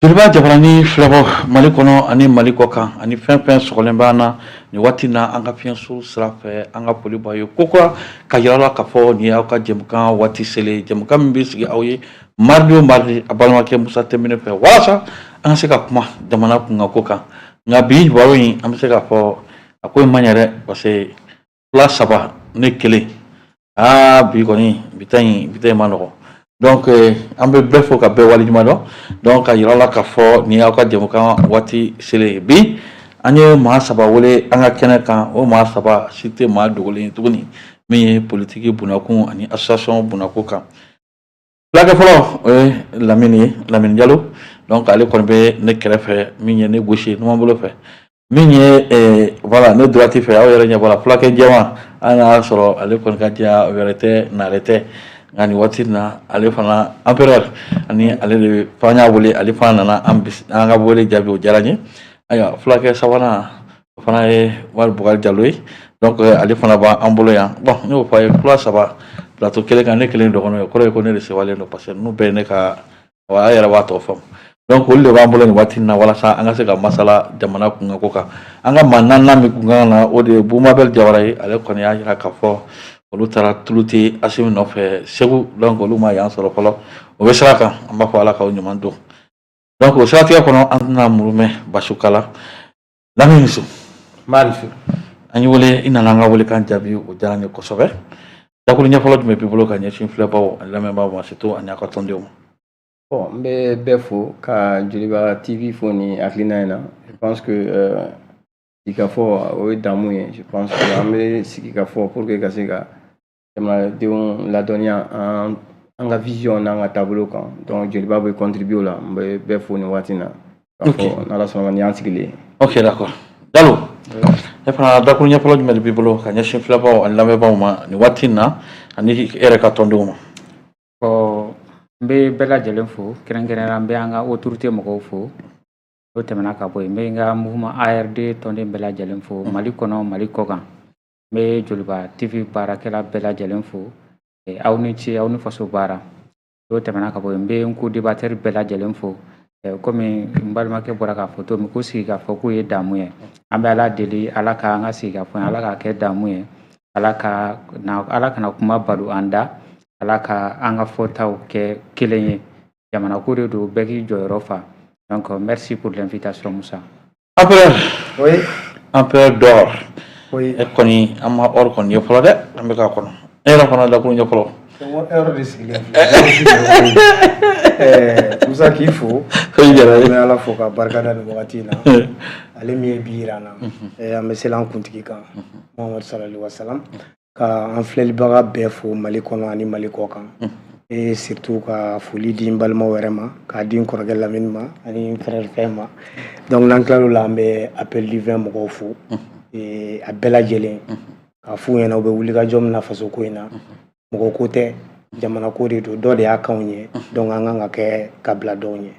Joliba jabarani filɛbɔ Mali kɔnɔ ani Mali kɔ kan, ani fɛn fɛn sɔgɔlen b'an na nin waati na, an ka fiɲɛso sira fɛ, an ka foli b'aw ye kokura ka yira la k'a fɔ nin y'aw ka jɛmukan waati selen, jɛmukan min bɛ sigi aw ye mardi o mardi, a balimakɛ Musa Tɛnbine fɛ, walasa an ka se ka kuma jamana kunkanko kan. Nka bi baro in, an bɛ se k'a fɔ a ko in man ɲɛ dɛ, parce que fila saba ne kelen, aa, bi kɔni, bi ta in ma nɔgɔn. Donc an bɛ bɛɛ fo ka bɛɛ waleɲuman dɔn. Donc ka yira la k'a fɔ nin y'aw ka jɛmukan waati selen ye. Bi an ye maa saba wele an ka kɛnɛ kan. O maa saba si tɛ maa dogolen ye tuguni, min ye politiki bunakun ani association bunako kan. Fulakɛ fɔlɔ, o ye Lamini ye, Lamini Jalo. Donc ale kɔni bɛ ne kɛrɛfɛ, min ye ne gauche, numan bolo fɛ, min ye, voilà, ne droite fɛ, aw yɛrɛ ɲɛ b'a la, fulakɛ jɛman, hali n'a y'a sɔrɔ ale kɔni ka diya wɛrɛ tɛ, naare tɛ, nka nin waati in na, ale fana, empereur, ani ale de f'an y'a wele, ale fana nana an ka wele jaabi, o diyara n ye. Ayiwa, fulakɛ sabanan, o fana ye Umaru Bukari Jalo ye. Donc ale fana b'an bolo yan. Bon, ne y'o fɔ a ye, fula saba plateau kelen kan, ne kelen dɔgɔnin ye, o kɔrɔ ye ko ne de sewalen don, parce que ninnu bɛɛ ye ne ka wa, a yɛrɛ b'a tɔ faamu. Donc olu de b'an bolo nin waati in na, walasa an ka se ka masala jamana kunkanko kan. An ka maa naaninan min kun kan na, o de ye Bumabel Jawara ye. Ale kɔni y'a jira k'a fɔ olu taara Tulute Asimi nɔfɛ Segu, donc olu ma yan sɔrɔ fɔlɔ, o bɛ sira kan. An b'a fɔ Ala k'aw ɲuman don. Donc o siratigɛ kɔnɔ, an tɛna murumɛ basi kala. Lamini So. Marisu. An ye wele, i nana an ka welekan jaabi, o diyara n ye kosɛbɛ. Dakuru ɲɛfɔlɔ jumɛn b'i bolo ka ɲɛsin filɛbaw ani lamɛnbaaw ma, surtout ani aw ka tɔndenw ma? Bon, n bɛ bɛɛ fo ka Joliba TV fo ni hakilina in na. Je pense que sigikafɔ, o ye damu ye. Je pense que an bɛ sigikafɔ pour que ka se ka jamanadenw ladɔnniya an ka vision n'an ka taabolo kan. Donc Joliba bɛ contribuer o la. N bɛ bɛɛ fo nin waati in na. K'a fɔ n'Ala sɔnna ma, nin y'an sigilen ye. Ok, d'accord. Jalo, e fana, dakuru ɲɛfɔlɔ jumɛn de b'i bolo ka ɲɛsin filɛbaw ani lamɛnbaaw ma nin waati in na, ani e yɛrɛ ka tɔndenw ma? Bon, n bɛ bɛɛ lajɛlen fo, kɛrɛnkɛrɛnnenya n bɛ an ka autorité mɔgɔw fo. O tɛmɛna ka bɔ yen, n bɛ n ka mouvement ARD tɔnden bɛɛ lajɛlen fo, Mali kɔnɔ, Mali kɔ kan. N bɛ Joliba TV baarakɛla bɛɛ lajɛlen fo. Aw ni ce, aw ni faso baara. O tɛmɛna ka bɔ yen, n bɛ n co-débatteur bɛɛ lajɛlen fo. Komi n balimakɛ bɔra k'a fɔ cogo min ko sigikafɔ k'o ye damu ye, an bɛ Ala deli, Ala ka an ka sigikafɔ Ala k'a kɛ damu ye, Ala ka na, Ala kana kuma balo an da, Ala ka an ka fɔtaw kɛ kelen ye. Jamana ko de don, bɛɛ k'i jɔyɔrɔ fa. Donc merci pour l'invitation, Musa. Empereur. Oui. Empereur d'or. Oui. E kɔni, an ma or kɔni ye fɔlɔ dɛ, an bɛ k'a kɔnɔ. E yɛrɛ fana, dakuru ɲɛ fɔlɔ? N ko heure de sigilen filɛ. Musa, k'i fo. Foli diyara n ye. An bɛ Ala fo ka barika da nin wagati in na. Ale min ye bi yira an na. An bɛ seli an kuntigi kan, Muhamadu sallallahu alaihi wasallam. Ka an filɛlibaga bɛɛ fo Mali kɔnɔ ani Mali kɔ kan. Et surtout ka foli di n balimaw yɛrɛ ma, k'a di n kɔrɔkɛ Lamini ma ani n frère fɛn ma. Donc n'an tilal'o la, an bɛ Appel du 20 mɔgɔw fo. A bɛɛ lajɛlen. K'a f'u ɲɛna, u bɛ wulikajɔ min na faso ko in na. Mɔgɔ ko tɛ, jamana ko de don, dɔ de y'a k'anw ye, donc an kan ka kɛ ka bila dɔw ɲɛ.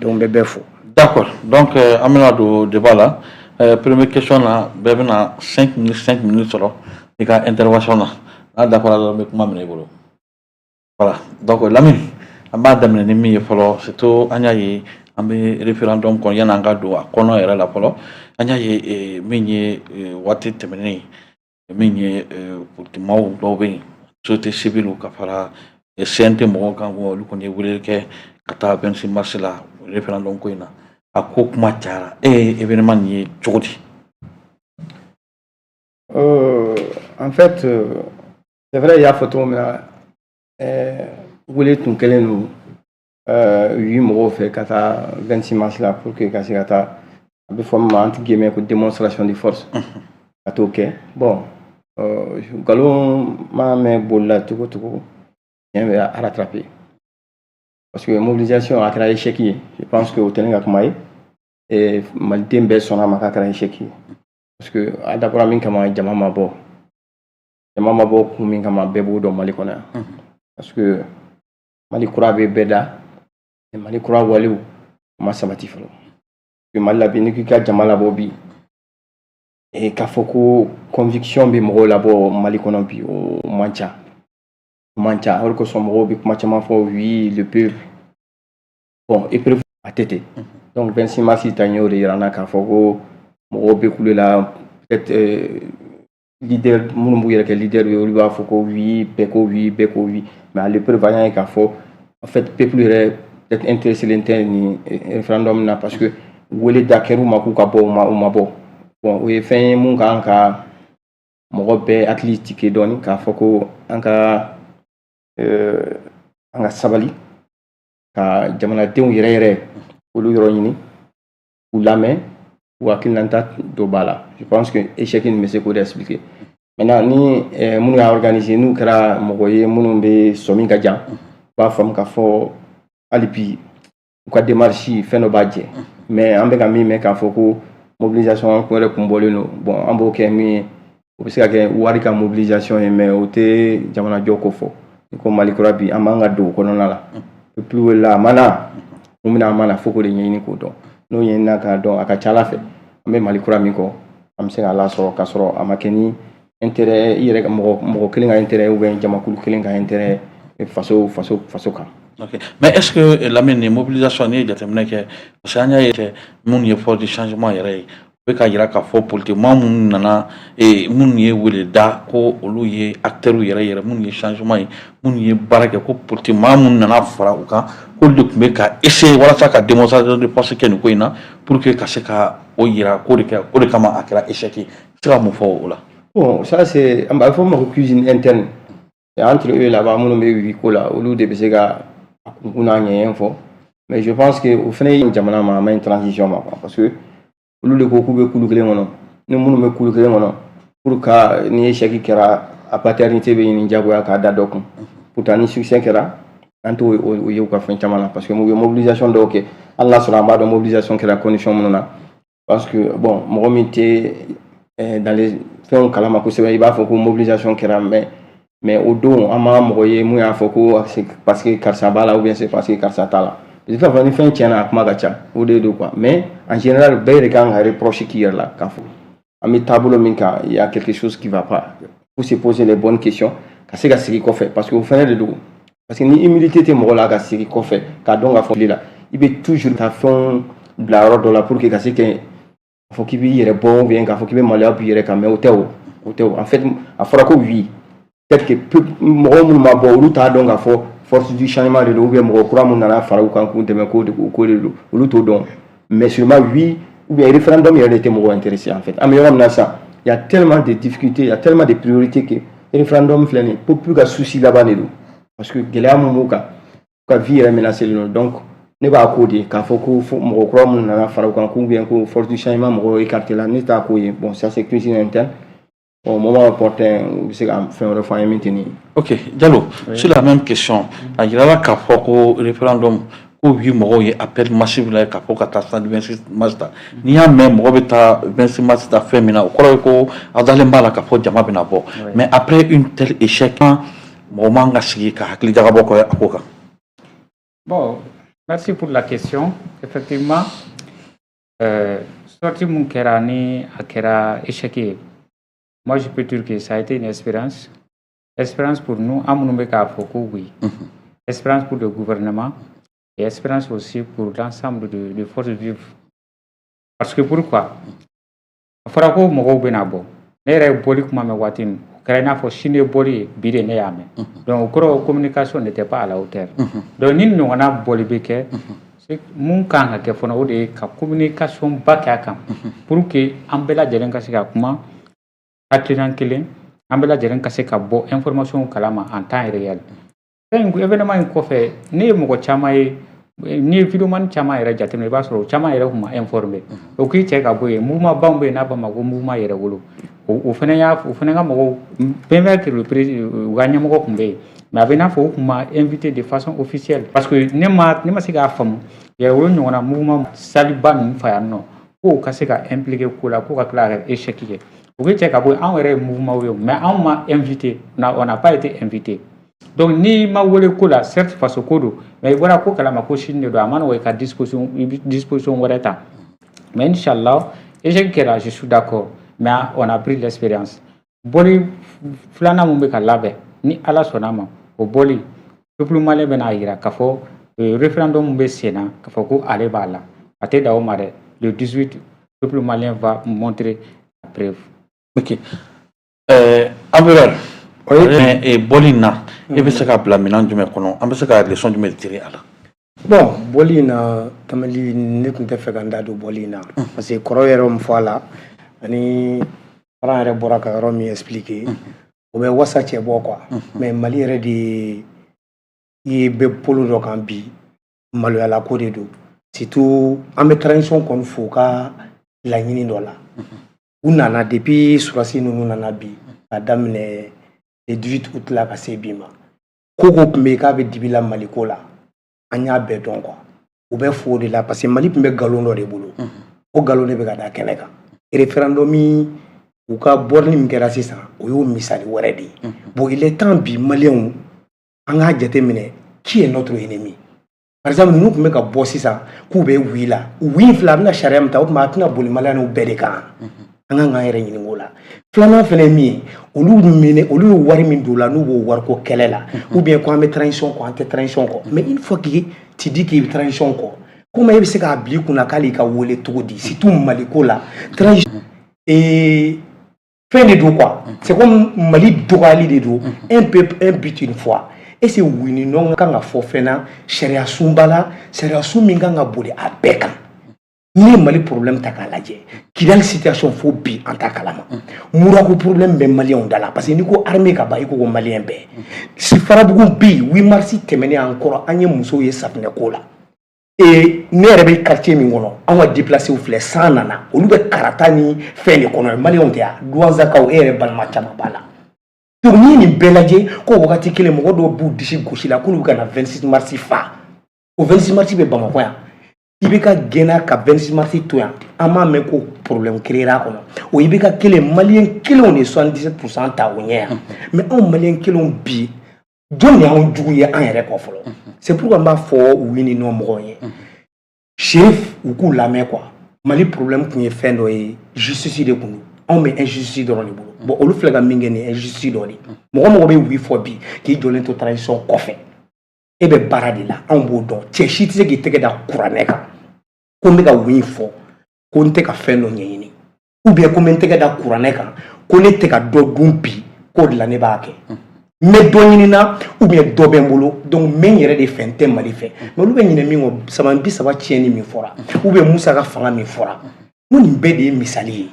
Donc n bɛ bɛɛ fo. D'accord. Donc an bɛna don débat la. Première question na, bɛɛ bɛna 5 minutes, 5 minutes sɔrɔ i ka intervention na. N'a dafara dɔrɔn, n bɛ kuma minɛ i bolo. Voilà. Donc Lamini, an b'a daminɛ ni min ye fɔlɔ, surtout an y'a ye an bɛ référendum kɔnɔ, yanni an ka don a kɔnɔ yɛrɛ la fɔlɔ, an y'a ye min ye waati tɛmɛnen, min ye politimaaw dɔw bɛ yen, société civile ka fara CNT mɔgɔw kan, olu kɔni ye weleli kɛ ka taa 26 mars la, référendum ko in na. A ko kuma cayara. E ye événement nin ye cogo di? En fait, c'est vrai, i y'a fɔ cogo min na, wele tun kɛlen don huit mɔgɔw fɛ ka taa 26 mars la pour que ka se ka taa, a bɛ fɔ min ma, entre guillemets, ko démonstration de force, ka t'o kɛ. Bon, nkalon ma mɛn bolila cogo cogo, tiɲɛ bɛ a rattraper, parce que mobilisation a kɛra échec ye. Je pense que o tɛ ne ka kuma ye, et maliden bɛɛ sɔnna a ma k'a kɛra échec ye, parce que a dabɔra min kama, jama ma bɔ. Jama ma bɔ kun min kama, bɛɛ b'o dɔn Mali kɔnɔ yan, parce que Mali kura bɛ bɛɛ da, Mali kura walew o ma sabati fɔlɔ. Mali la bi, n'i k'i ka jama labɔ bi, k'a fɔ ko conviction bɛ mɔgɔw labɔ Mali kɔnɔ bi, o man ca, o man ca. O de kosɔn mɔgɔw bɛ kuma caman fɔ, oui, le peuple, bon, épreuve A tɛ ten. Donc 26 mars ta, n y'o de yira n na k'a fɔ ko mɔgɔw bɛ kule la. Peut-être leader minnu b'u yɛrɛ kɛ leader ye, olu b'a fɔ ko oui, bɛɛ ko oui, bɛɛ ko oui, mais à l'épreuve, an y'a ye k'a fɔ en fait peuple yɛrɛ peut-être intéressé tɛ nin référendum na, parce que wele da kɛr'u ma k'u ka bɔ, u ma bɔ. Bon, o ye fɛn ye mun kan ka mɔgɔ bɛɛ hakili tigɛ dɔɔni, k'a fɔ ko an ka sabali ka jamanadenw yɛrɛ yɛrɛ olu yɔrɔ ɲini k'u lamɛn, u hakilinata dɔ b'a la. Je pense que échec nin bɛ se k'o de expliquer. Maintenant, ni minnu y'a organiser, n'u kɛra mɔgɔ ye minnu bɛ sɔmi ka jan, u b'a faamu k'a fɔ hali bi u ka démarche, fɛn dɔ b'a jɛ. Mais an bɛ ka min mɛn, k'a fɔ ko mobilisation yɛrɛ kun bɔlen don, bon, an b'o kɛ min ye, o bɛ se ka kɛ wari ka mobilisation ye, mais o tɛ jamanajɔ ko fɔ. Ni ko Mali kura bi, an b'an ka don o kɔnɔna la, peuple wulila, a ma na mun bɛna, a ma na fo k'o de ɲɛɲini k'o dɔn. N'o ɲɛɲinina k'a dɔn, a ka ca ala fɛ, an bɛ Mali kura min kɔ, an bɛ se k'a lasɔrɔ k'a sɔrɔ a ma kɛ ni intérêt i yɛrɛ ka mɔgɔ mɔgɔ kelen ka intérêt ou bien jamakulu kelen ka intérêt faso kan. Ok. Mais est-ce que Lamine, ni mobilisation, n'i ye jateminɛ kɛ, parce que an y'a ye kɛ minnu ye force de changement yɛrɛ ye, u bɛ k'a jira k'a fɔ politiquement minnu nana, minnu ye wele da ko olu ye acteurs yɛrɛ yɛrɛ, minnu ye changement ye, minnu ye baara kɛ, ko politiquement minnu nana fara u kan, k'olu de tun bɛ ka essayer walasa ka démonstration de force kɛ nin ko in na pour que ka se ka o yira k'o de kɛ, o de kama a kɛra échec ye. I bɛ se ka mun fɔ o la? Bon, ça c'est, an b'a fɔ o ma ko cuisine interne. C'est entre eux là-bas, minnu bɛ oui ko la, olu de bɛ se ka a kunkun n'a ɲɛɲɛ fɔ. Mais je pense que o fana ye jamana ma, a ma ɲi transition ma quoi, parce que olu de ko k'u bɛ kulu kelen kɔnɔ. Ni minnu bɛ kulu kelen kɔnɔ, pour que ni échec kɛra, a paternité bɛ ɲini diyagoya k'a da dɔ kun. Pourtant ni succès kɛra, an t'o o ye u ka fɛn caman na, parce que u ye mobilisation dɔw kɛ, hali n'a sɔrɔ an b'a dɔn mobilisation kɛra condition minnu na. Parce que bon, mɔgɔ min tɛ dans les fɛnw kalama kosɛbɛ, i b'a fɔ ko mobilisation kɛra, mais o don an ma mɔgɔ ye mun y'a fɔ ko c'est parce que karisa b'a la ou bien c'est parce que karisa t'a la. De toute façon, ni fɛn tiɲɛna, a kuma ka ca, o de don quoi. Mais en général, bɛɛ de kan ka reproche k'i yɛrɛ la k'a fɔ an bɛ taabolo min kan, il y a quelque chose qui va pas. Faut se poser les bonnes questions, ka se ka segin kɔfɛ, parce que o fɛnɛ de don. Parce que ni humilité tɛ mɔgɔ la ka segin kɔfɛ k'a dɔn k'a fɔ fili la, i bɛ toujours taa fɛnw bila yɔrɔ dɔ la pour que ka se kɛ k'a fɔ k'i b'i yɛrɛ bɔ ou bien k'a fɔ k'i bɛ maloya b'i yɛrɛ kan. Mais o tɛ, o tɛ o. En fait, a fɔra ko oui, peut-être que mɔgɔ minnu ma bɔ, olu t'a dɔn k'a fɔ force du changement de don, ou bien mɔgɔ kura minnu nana fara u kan k'u dɛmɛ, k'o de ko de don, olu t'o dɔn. Mais sûrement oui ou bien référendum yɛrɛ de tɛ mɔgɔ intéressé. En fait, an bɛ yɔrɔ min na sisan, il y a tellement de difficultés, il y a tellement de priorités que référendum filɛ nin ye, peuple ka souci laban de don, parce que gɛlɛya mun b'u kan, u ka vie yɛrɛ menacé don. Donc ne b'a ko de k'a fɔ ko mɔgɔ kura minnu nana fara u kan, k'u bien ko force du changement mɔgɔw écarté la, ne t'a ko ye. Bon, ça c'est cuisine interne. Bon, moment opportun, u bɛ se ka fɛn wɛrɛ fɔ an ye min tɛ nin ye. Ok, Diallo, sur la même question, a yirala k'a fɔ ko référendum ko oui mɔgɔw ye appel massif la k'a fɔ ka taa stade 26 mars ta. N'i y'a mɛn mɔgɔ bɛ taa 26 mars ta fɛn min na, o kɔrɔ ye ko aw dalen b'a la k'a fɔ jama bɛna bɔ. Mais après une telle échec, mɔgɔ man ka sigi ka hakili jagabɔ kɛ a ko kan. Bon, merci pour la question. Effectivement, sortie mun kɛra ni a kɛra échec ye, moi je peux dire que ça a été une expérience. Expérience pour nous, an minnu bɛ k'a fɔ ko oui. Expérience pour le gouvernement et expérience aussi pour l'ensemble de forces vives. Parce que pourquoi? A fɔra ko mɔgɔw bɛna bɔ. Ne yɛrɛ ye bɔli kuma mɛn waati min, o kɛra i n'a fɔ sini ye bɔli ye, bi de ne y'a mɛn. Donc o kɔrɔ, communication n'était pas à la hauteur. Donc ni ɲɔgɔnna bɔli bɛ kɛ, mun kan ka kɛ fana, o de ye ka communication ba kɛ a kan pour que an bɛɛ lajɛlen ka se ka kuma hakilina kelen, an bɛɛ lajɛlen ka se ka bɔ information kalama en temps réel. Fɛn in, événement in kɔfɛ, ne ye mɔgɔ caman ye, n'i ye vidéoman caman yɛrɛ jateminɛ, i b'a sɔrɔ o caman yɛrɛ tun ma informé. O k'i cɛ ka bɔ yen, mouvement baw bɛ yen n'a b'a ma ko mouvement Yɛrɛwolo, o fana y'a o fana ka mɔgɔw bien vrai que le président, u ka ɲɛmɔgɔ tun bɛ yen, mais a bɛ i n'a fɔ u tun ma invité de façon officielle, parce que ne ma se k'a faamu, Yɛrɛwolo ɲɔgɔnna mouvement saliba ninnu fa yan nɔ, k'o ka se ka impliqué ko la, k'o ka tila ka kɛ échec kɛ. O k'i cɛ ka bɔ yen, anw yɛrɛ ye mouvement ye, mais anw ma invité, on n'a pas été invité. Donc n'i ma wele ko la, certes faso ko don, mais i bɔra ko kalama ko sini de don, a ma nɔgɔ i ka disposition, i bɛ disposition wɛrɛ ta. Mais inchallah, échec kɛra, je suis d'accord, mais on a pris l'expérience. Bɔli filanan mun bɛ ka labɛn, ni Ala sɔnna a ma, o bɔli, peuple malien bɛna yira k'a fɔ Référendum bɛ sen na k'a fɔ ko ale b'a la, a tɛ dan o ma dɛ. Le 18, peuple malien va montrer la preuve. Ok, Empereur, oui. Bɔli in na, e bɛ se ka bila minɛn jumɛn kɔnɔ? An bɛ se ka leçon jumɛn tirer a la? Bon, bɔli in na, Tamali, ne tun tɛ fɛ ka n da don bɔli in na, parce que kɔrɔ yɛrɛ min fɔ a la ani Faran yɛrɛ bɔra ka yɔrɔ min expliquer, o bɛ wasa cɛ bɔ quoi. Mais Mali yɛrɛ de ye bɛ polo dɔ kan bi, maloyala ko de don. Surtout an bɛ transition kɔni fo u ka laɲini dɔ la. U nana depuis surasi ninnu nana bi, ka daminɛ le 18 août la ka se bi ma, ko ko tun bɛ yen k'a bɛ dibi la Maliko la, an y'a bɛɛ dɔn quoi. U bɛ fo o de la, parce que Mali tun bɛ nkalon dɔ de bolo, o nkalon de bɛ ka da kɛnɛ kan. Référendum, u ka bɔli min kɛra sisan, o y'o misali wɛrɛ de ye. Bon, il est temps bi, maliyɛnw, an k'a jateminɛ qui est notre ennemi. Par exemple, ninnu tun bɛ ka bɔ sisan k'u bɛ oui la, oui filɛ, a bɛna sariya min ta, o tuma a tɛna boli maliyɛnw bɛɛ de kan. An kan k'an yɛrɛ ɲininka o la. Filanan fana ye min ye, olu minɛ, olu ye wari min don o la, n'u b'o wariko kɛlɛ la, ou bien ko an bɛ transition kɔ, an tɛ transition kɔ. Mais une fois que tu dis k'i bɛ transition kɔ, comment e bɛ se k'a bila i kunna k'ale ka wele cogo di? Surtout Maliko la, transition fɛn de don quoi, c'est comme Mali dɔgɔyali de don. Un peuple, un but, une foi. Est ce que oui ni non kan ka fɔ fɛn na sariya sunba la, sariya sun min kan ka boli a bɛɛ kan? N'i ye Mali problème ta k'a lajɛ, Kidali situation, fo bi an t'a kalama. Murako problème bɛ maliyɛnw da la, parce que n'i ko armée ka ban, i ko ko maliyɛn bɛɛ. Si Farabugu bɛ yen, 8 mars tɛmɛnen an kɔrɔ, an ye musow ye safunɛ ko la. Ee, ne yɛrɛ bɛ quartier min kɔnɔ, anw ka déplacé filɛ, san nana, olu bɛ karata ni fɛn de kɔnɔ. Maliyɛnw tɛ yan, Duwanzakaw, e yɛrɛ balima caman b'a la. Donc n'i ye nin bɛɛ lajɛ, ko wagati kelen mɔgɔ dɔw b'u disi gosi la k'olu bɛ ka na 26 mars fa. O 26 mars bɛ Bamakɔ yan, i bɛ ka gɛnna ka 26 mars to yan, an m'a mɛn ko problème créera a kɔnɔ. O i bɛ ka kelen, maliyɛn kelenw de 77% ta o ɲɛ yan. Mais anw maliyɛn kelenw bi, jɔn de y'anw jugu ye an yɛrɛ kɔ fɔlɔ? C'est pourquoi n b'a fɔ oui ni non mɔgɔw ye, Chérif, u k'u lamɛn quoi. Mali problème tun ye fɛn dɔ ye, justice de kun don. Anw bɛ injustice dɔrɔn de bolo. Bon, olu filɛ ka min kɛ nin ye injustice dɔ de ye. Mɔgɔ mɔgɔ bɛ oui fɔ bi k'i jɔlen to transition kɔfɛ, e bɛ baara de la, anw b'o dɔn. Cɛ si tɛ se k'i tɛgɛ da kuranɛ kan ko n bɛ ka oui fɔ ko n tɛ ka fɛn dɔ ɲɛɲini, ou bien ko n bɛ n tɛgɛ da kuranɛ kan ko ne tɛ ka dɔ dun bi, k'o de la ne b'a kɛ. N bɛ dɔ ɲini na, ou bien dɔ bɛ n bolo, donc n bɛ n yɛrɛ de fɛ, n tɛ Mali fɛ. Mais olu bɛ ɲinɛ min kɔ, sama 30 tiɲɛni min fɔra, ou bien Musa ka fanga min fɔra, n ko nin bɛɛ de ye misali ye.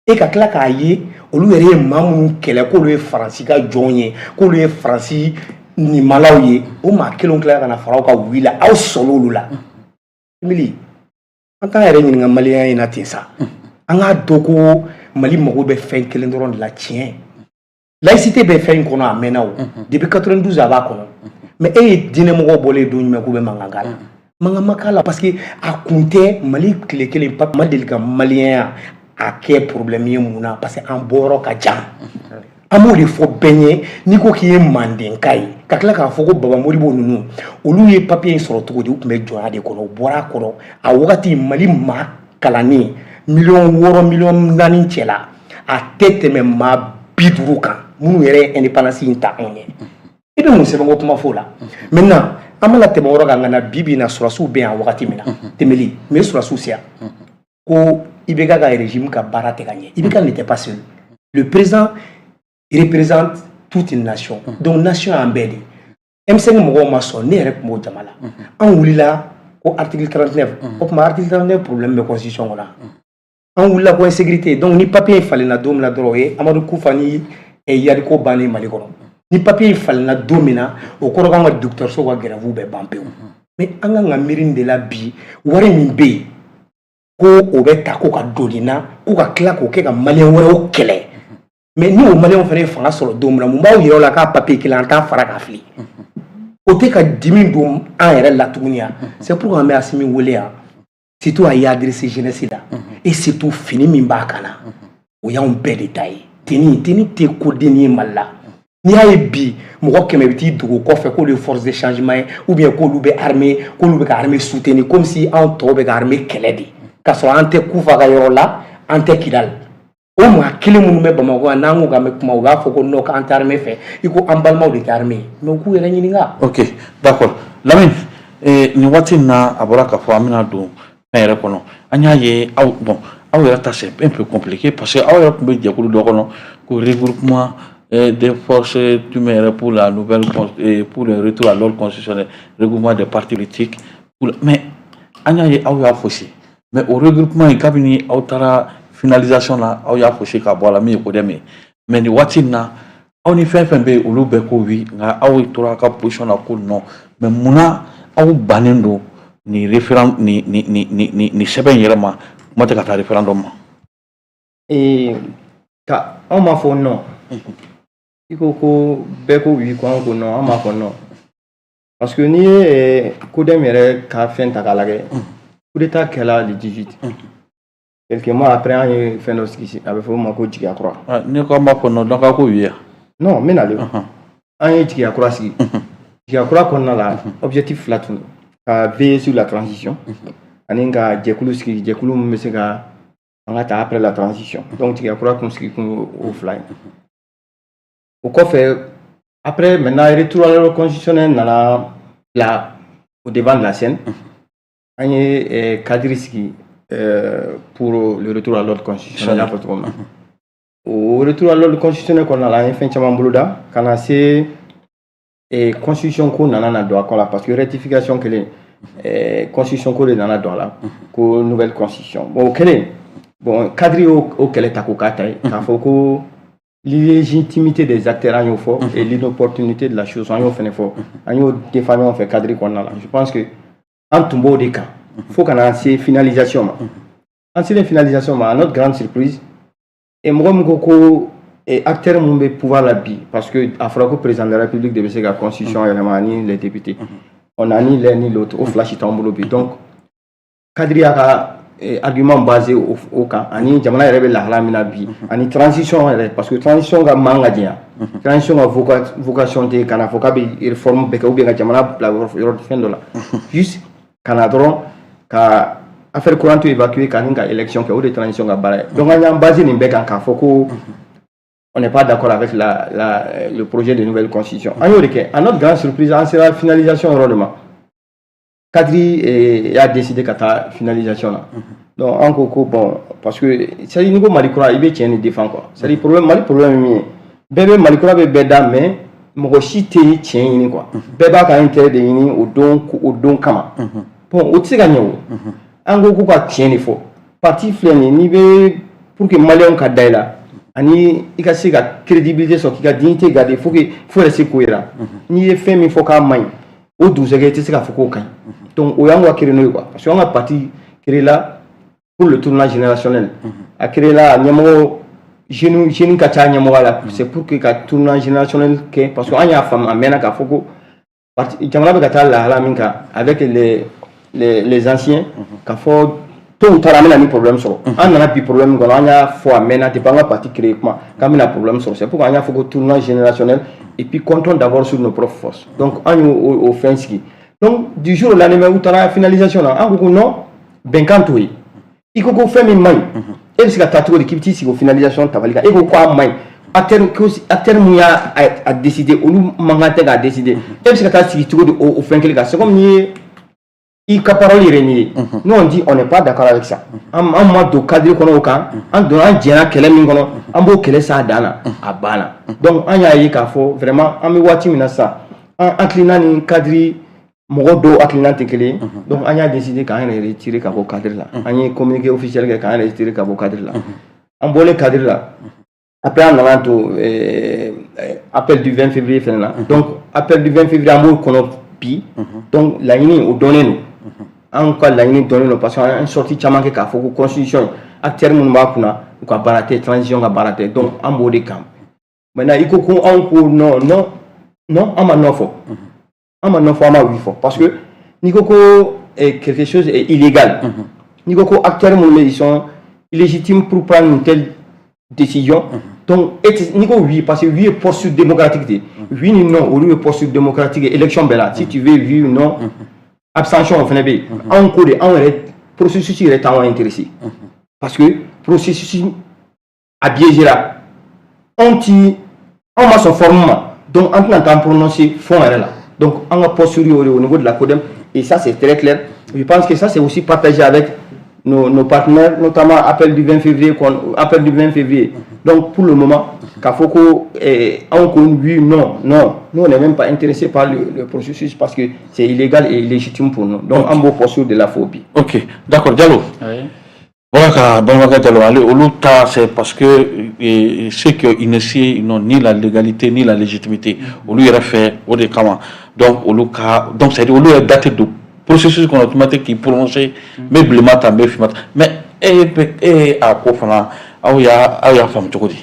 E ka tila k'a ye olu yɛrɛ ye maa minnu kɛlɛ k'olu ye Faransi ka jɔnw ye, k'olu ye Faransi nimalaw ye, o maa kelenw tila ka na fara aw ka oui la, aw sɔnna olu la. Emili, an t'an yɛrɛ ɲininka maliyɛnya in na ten sa. An k'a dɔn ko Mali mago bɛ fɛn kelen dɔrɔn de la, tiɲɛ. Laïcité bɛ fɛn in kɔnɔ, a mɛnna o, depuis 92 a b'a kɔnɔ. Mais e ye diinɛmɔgɔw bɔlen don jumɛn k'u bɛ mankan k'a la? Mankan ma k'a la, parce que a kun tɛ Mali tile kelen ma deli ka maliyɛnya a kɛ problème ye. Mun na? Parce que an bɔyɔrɔ ka jan. An b'o de fɔ bɛɛ ɲɛ. N'i ko k'i ye mandenka ye, ka tila k'a fɔ ko Baba Modibo ninnu, olu ye papier in sɔrɔ cogo di? U tun bɛ jɔnya de kɔnɔ, u bɔra a kɔnɔ. A wagati Mali maa kalannen 6 miliyɔn, 4 miliyɔn cɛ la, a tɛ tɛmɛ maa 50 kan minnu yɛrɛ ye indépendance in ta anw ɲɛ. I bɛ mun sɛbɛnko kuma fɔ o la? Maintenant, an mana tɛmɛ o yɔrɔ kan ka na bi bi in na, sɔrɔdasiw bɛ yan wagati min na, tɛmɛli mun ye sɔrɔdasiw se yan ko IBK ka régime ka baara tɛ ka ɲɛ? IBK n'était pas seul, le président représente toute une nation. Donc nation y'an bɛɛ de ye. M5 mɔgɔw ma sɔn, ne yɛrɛ tun b'o jama la. An wulila ko article 39, o tuma article 39 problème bɛ constitution kɔnɔ. An wulila ko insécurité. Donc ni papier in falenna don min na dɔrɔn, o ye Amadu Kufa ni Yariko bannen Mali kɔnɔ. Ni papier in falenna don min na, o kɔrɔ k'an ka dɔgɔtɔrɔso ka grève bɛɛ ban pewu. Mais an kan ka miiri nin de la bi: wari min bɛ yen ko o bɛ ta ko ka don nin na, ko ka tila k'o kɛ ka maliyɛn wɛrɛw kɛlɛ. Mais ni o maliyɛnw fana ye fanga sɔrɔ don min na, mun b'aw yɛrɛ la k'a papier kelen an t'a fara k'a fili? O tɛ ka dimi don an yɛrɛ la tuguni yan. C'est pourquoi an bɛ Asimi wele yan, surtout a y'i adressé jeunesse la, et surtout fini min b'a kan na, o y'anw bɛɛ de ta ye. Tenue, tenue tɛ ko denni ye Mali la. N'i y'a ye bi mɔgɔ 100 bɛ t'i dogo kɔfɛ k'olu ye force de changement ye, ou bien k'olu bɛ armée, k'olu bɛ ka armée soutenir, comme si anw tɔw bɛ ka armée kɛlɛ de, k'a sɔrɔ an tɛ Kufa ka yɔrɔ la, an tɛ Kidali. O maa kelen minnu bɛ Bamakɔ yan, n'an ko k'an bɛ kuma, u b'a fɔ ko non, k'an tɛ armée fɛ, i ko an balimaw de tɛ armée ye. Mais u k'u yɛrɛ ɲininka. Ok, d'accord. Lamine, Nin waati in na, a bɔra k'a fɔ an bɛna don fɛn yɛrɛ kɔnɔ. An y'a ye aw, bon, aw yɛrɛ ta, c'est un peu compliqué parce que aw yɛrɛ tun bɛ jɛkulu dɔ kɔnɔ ko Regroupement des forces jumɛn yɛrɛ pour la nouvelle, pour le retour à l'ordre constitutionnel, regroupement des partis politiques pour, mais an y'a ye aw y'a fosi. Mais o regroupement in, kabini aw taara finalisation na, aw y'a fosi ka bɔ a la, min ye CODEM ye. Mais nin waati in na, aw ni fɛn fɛn bɛ yen, olu bɛɛ ko oui, nka aw tora aw ka position na ko non. Mais munna aw bannen don nin référendum, nin sɛbɛn in yɛrɛ ma, kuma tɛ ka taa référendum ma? Ee, ka anw m'a fɔ non. I ko ko bɛɛ ko oui, ko anw ko non. An m'a fɔ non parce que n'i ye CODEM yɛrɛ ka fɛn ta k'a lajɛ, coup d'état kɛla le 18, quelques mois après, an ye fɛn dɔ sigi, a bɛ fɔ o ma ko Jigiya Kura. N'i ko an b'a fɔ non, donc aw ko oui ya? Non, n bɛ nalen. An ye Jigiya Kura sigi. Jigiya Kura kɔnɔna la, objectif fila tun don: ka veiller sur la transition ani ka jɛkulu sigi, jɛkulu min bɛ se ka fanga ta après la transition. Donc Jigiya Kura kun sigi kun o fila ye. O kɔfɛ, après, maintenant, retour à l'ordre constitutionnel nana bila au devant de la scène. An ye cadre sigi pour le retour à l'ordre constitutionnel. N y'a fɔ cogo min na, o retour à l'ordre constitutionnel kɔnɔna la, an ye fɛn caman boloda ka na se constitution ko nana na don a kɔ la, parce que rectification kelen, constitution ko de nana don a la, ko nouvelle constitution. Bon, o kɛlen, bon, cadre y'o o kɛlɛ ta k'o k'a ta ye, k'a fɔ ko l'illégitimité des acteurs, an y'o fɔ, et l'inopportunité de la chose, an y'o fɛnɛ fɔ, an y'o défend ɲɔgɔn fɛ cadre kɔnɔna la. Je pense que an tun b'o de kan fo ka na se finalisation ma. An selen finalisation ma, à notre grande surprise, et mɔgɔ min ko ko acteur mun bɛ pouvoir la bi, parce que a fɔra ko président de la République de bɛ se ka constitution yɛlɛma ani les députés, on a ni l'un ni l'autre, o fila si t'anw bolo bi. Donc cadre y'a ka argument basé o kan, ani jamana yɛrɛ bɛ lahala min na bi, ani transition yɛrɛ, parce que transition ka man ka janya, transition ka vocation tɛ ka na fɔ k'a bɛ réforme bɛɛ kɛ ou bien ka jamana bila yɔrɔ fɛn dɔ la, juste ka na dɔrɔn ka affaire courante évacuer ka ni ka élection kɛ, o de ye transition ka baara ye. Donc an y'an basé nin bɛɛ kan k'a fɔ ko on n'est pas d'accord avec le projet de nouvelle constitution. An y'o de kɛ. À notre grande surprise, an sera finalisation yɔrɔ de ma, cadre y'a décidé ka taa finalisation na. Donc an ko ko bon, parce que c'est à dire n'i ko Mali kura, i bɛ tiɲɛ de défend quoi. C'est à dire problème, Mali problème ye min ye, bɛɛ bɛ Mali kura bɛ bɛɛ da, mais mɔgɔ si tɛ tiɲɛ ɲini quoi. Bɛɛ b'a ka intérêt de ɲini o don, o don kama. Bon, o tɛ se ka ɲɛ. O an ko ko ka tiɲɛ de fɔ. Parti filɛ nin ye, n'i bɛ pour que maliyɛnw ka da i la, ani i ka se ka crédibilité sɔrɔ, k'i ka dignité garder, faut que fo yɛrɛ se k'o yira. N'i ye fɛn min fɔ k'a man ɲi, o dugusɛjɛ i tɛ se k'a fɔ k'o ka ɲi. Donc o y'an ka créneau ye quoi, parce que an ka parti créé la pour le tournant générationnel. A créé la, a ɲɛmɔgɔ jeune, jeune ka ca ɲɛmɔgɔ la, c'est pour que ka tournant générationnel kɛ, parce que an y'a faamu a mɛnna k'a fɔ ko parti jamana bɛ ka taa lahala min kan avec les anciens, k'a fɔ tôt ou tard an bɛna ni problème sɔrɔ. An nana bi problème kɔnɔ. An y'a fɔ a mɛnna, depuis an ka parti créé kuma k'an bɛna problème sɔrɔ. C'est pourquoi an y'a fɔ ko tournant générationnel et puis comptons d'abord sur nos propres forces. Donc an y'o o fɛn sigi. Donc du jour au lendemain, u taara finalisation na, an ko ko non, bɛnkan t'o ye. I ko ko fɛn min man ɲi, e bɛ se ka taa cogo di k'i bɛ t'i sigi o finalisation tabali kan? E ko k'a man ɲi, acteur ko acteur mun y'a a décider, olu man kan tɛ k'a décider. E bɛ se ka taa sigi cogo di o fɛn kelen kan? C'est comme n'i ye i ka parole yɛrɛ nin ye. Nous, on dit on n'est pas d'accord avec ça. An ma don cadre kɔnɔ o kan. An donna, an jɛnna kɛlɛ min kɔnɔ, an b'o kɛlɛ s'a dan na, a banna. Donc an y'a ye k'a fɔ vraiment, an bɛ waati min na sisan, an hakilina ni cadre mɔgɔ dɔw hakilina tɛ kelen ye. Donc an y'a décidé k'an yɛrɛ retirer ka bɔ cadre la. An ye communiqué officiel kɛ k'an yɛrɛ retirer ka bɔ cadre la. An bɔlen cadre la, après an nana to appel du 20 février fɛnɛ na. Donc appel du 20 février, an b'o kɔnɔ bi. Donc laɲini o dɔnnen don, an ka laɲini dɔnnen don, parce que an ye sortie caman kɛ k'a fɔ ko constitution, acteur minnu b'a kunna, u ka baara tɛ, transition ka baara tɛ. Donc an b'o de kan. Maintenant, i ko ko anw ko non, non, non, an ma non fɔ, an ma non fɔ, an ma oui fɔ, parce que n'i ko ko quelque chose est illégal, n'i ko ko acteurs minnu bɛ, ils sont illégitimes pour prendre une telle décision, donc e tɛ n'i ko oui, parce que oui ye posture démocratique de ye. Oui ni non, olu ye posture démocratique ye élection bɛɛ la. Si tu veux oui ou non, abstention o fana bɛ yen. Anw ko de, anw yɛrɛ processus yɛrɛ t'anw intéressé, parce que processus a biaisé la. Anw ti, anw ma sɔn forme ma, donc an tɛna taa prononcer fond yɛrɛ la. Donc an ka posture y'o de ye au niveau de la CODEM. Et ça, c'est très clair. Je pense que ça, c'est aussi partagé avec nos partenaires, notamment appel du 20 février, appel du 20 février. Donc pour le moment, k'a fɔ ko anw ko oui, non, non, nous, on n'est même pas intéressé par le processus parce que c'est illégal et illégitime pour nous. Donc an b'o posture de la phobie. Ok, d'accord, Diallo. Oui. Voilà ka balimakɛ Diallo, ale olu ta, c'est parce que ceux qui ont initié, ils n'ont ni la légalité ni la légitimité. Olu yɛrɛ fɛ, o de kama. Donc olu ka, donc c'est à dire olu yɛrɛ date don processus kɔnɔ, tuma tɛ k'i prononcer, n bɛ bilenman ta, n bɛ finman ta. Mais e bɛ e a ko fana, aw y'a faamu cogo di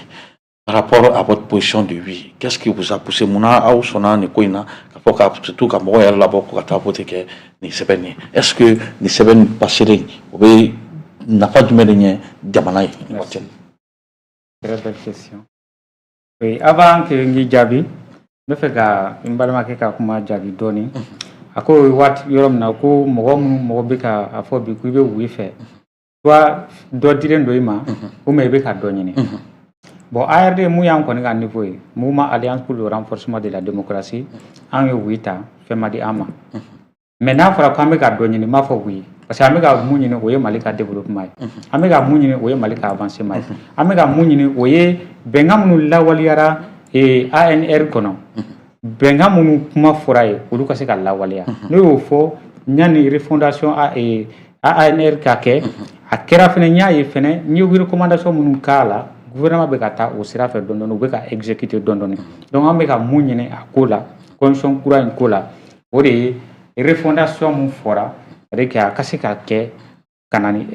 par rapport à votre position de oui? Qu'est-ce qui vous a poussé? Munna aw sɔnna nin ko in na, ka fɔ ka surtout ka mɔgɔw yɛrɛ labɔ ko ka taa voter kɛ nin sɛbɛn nin ye? Est-ce que nin sɛbɛn nin passelen, o bɛ nafa jumɛn de ɲɛ jamana ye nin waati in? Très belle question. Oui, avant que n k'i jaabi, n bɛ fɛ ka n balimakɛ ka kuma jaabi dɔɔni. A ko waati yɔrɔ min na ko mɔgɔ minnu mɔgɔ bɛ ka a fɔ bi ko i bɛ oui fɛ, soit dɔ dilen don i ma, ou bien i bɛ ka dɔ ɲini. Bon, ARD mun y'an kɔni ka niveau ye, Mouvement Alliance pour le renforcement de la démocratie, an ye oui ta, fɛn ma di an ma. Mais n'a fɔra k'an bɛ ka dɔ ɲini, n b'a fɔ oui. Parce que an bɛ ka mun ɲini, o ye Mali ka développement ye. An bɛ ka mun ɲini, o ye Mali ka avancement ye. An bɛ ka mun ɲini, o ye bɛnkan minnu lawaleyara ANR kɔnɔ. Bɛnkan minnu kuma fɔra ye, olu ka se ka lawaleya. Ne y'o fɔ yanni refondation ANR ka kɛ, a kɛra fɛnɛ, n y'a ye fɛnɛ, n ye recommandation minnu k'a la, gouvernement bɛ ka taa o sira fɛ dɔɔni dɔɔni, u bɛ ka exécuter dɔɔni dɔɔni. Donc an bɛ ka mun ɲini a ko la, constitution kura in ko la, o de ye refondation mun fɔra, c'est-à-dire que a ka se ka kɛ ka na ni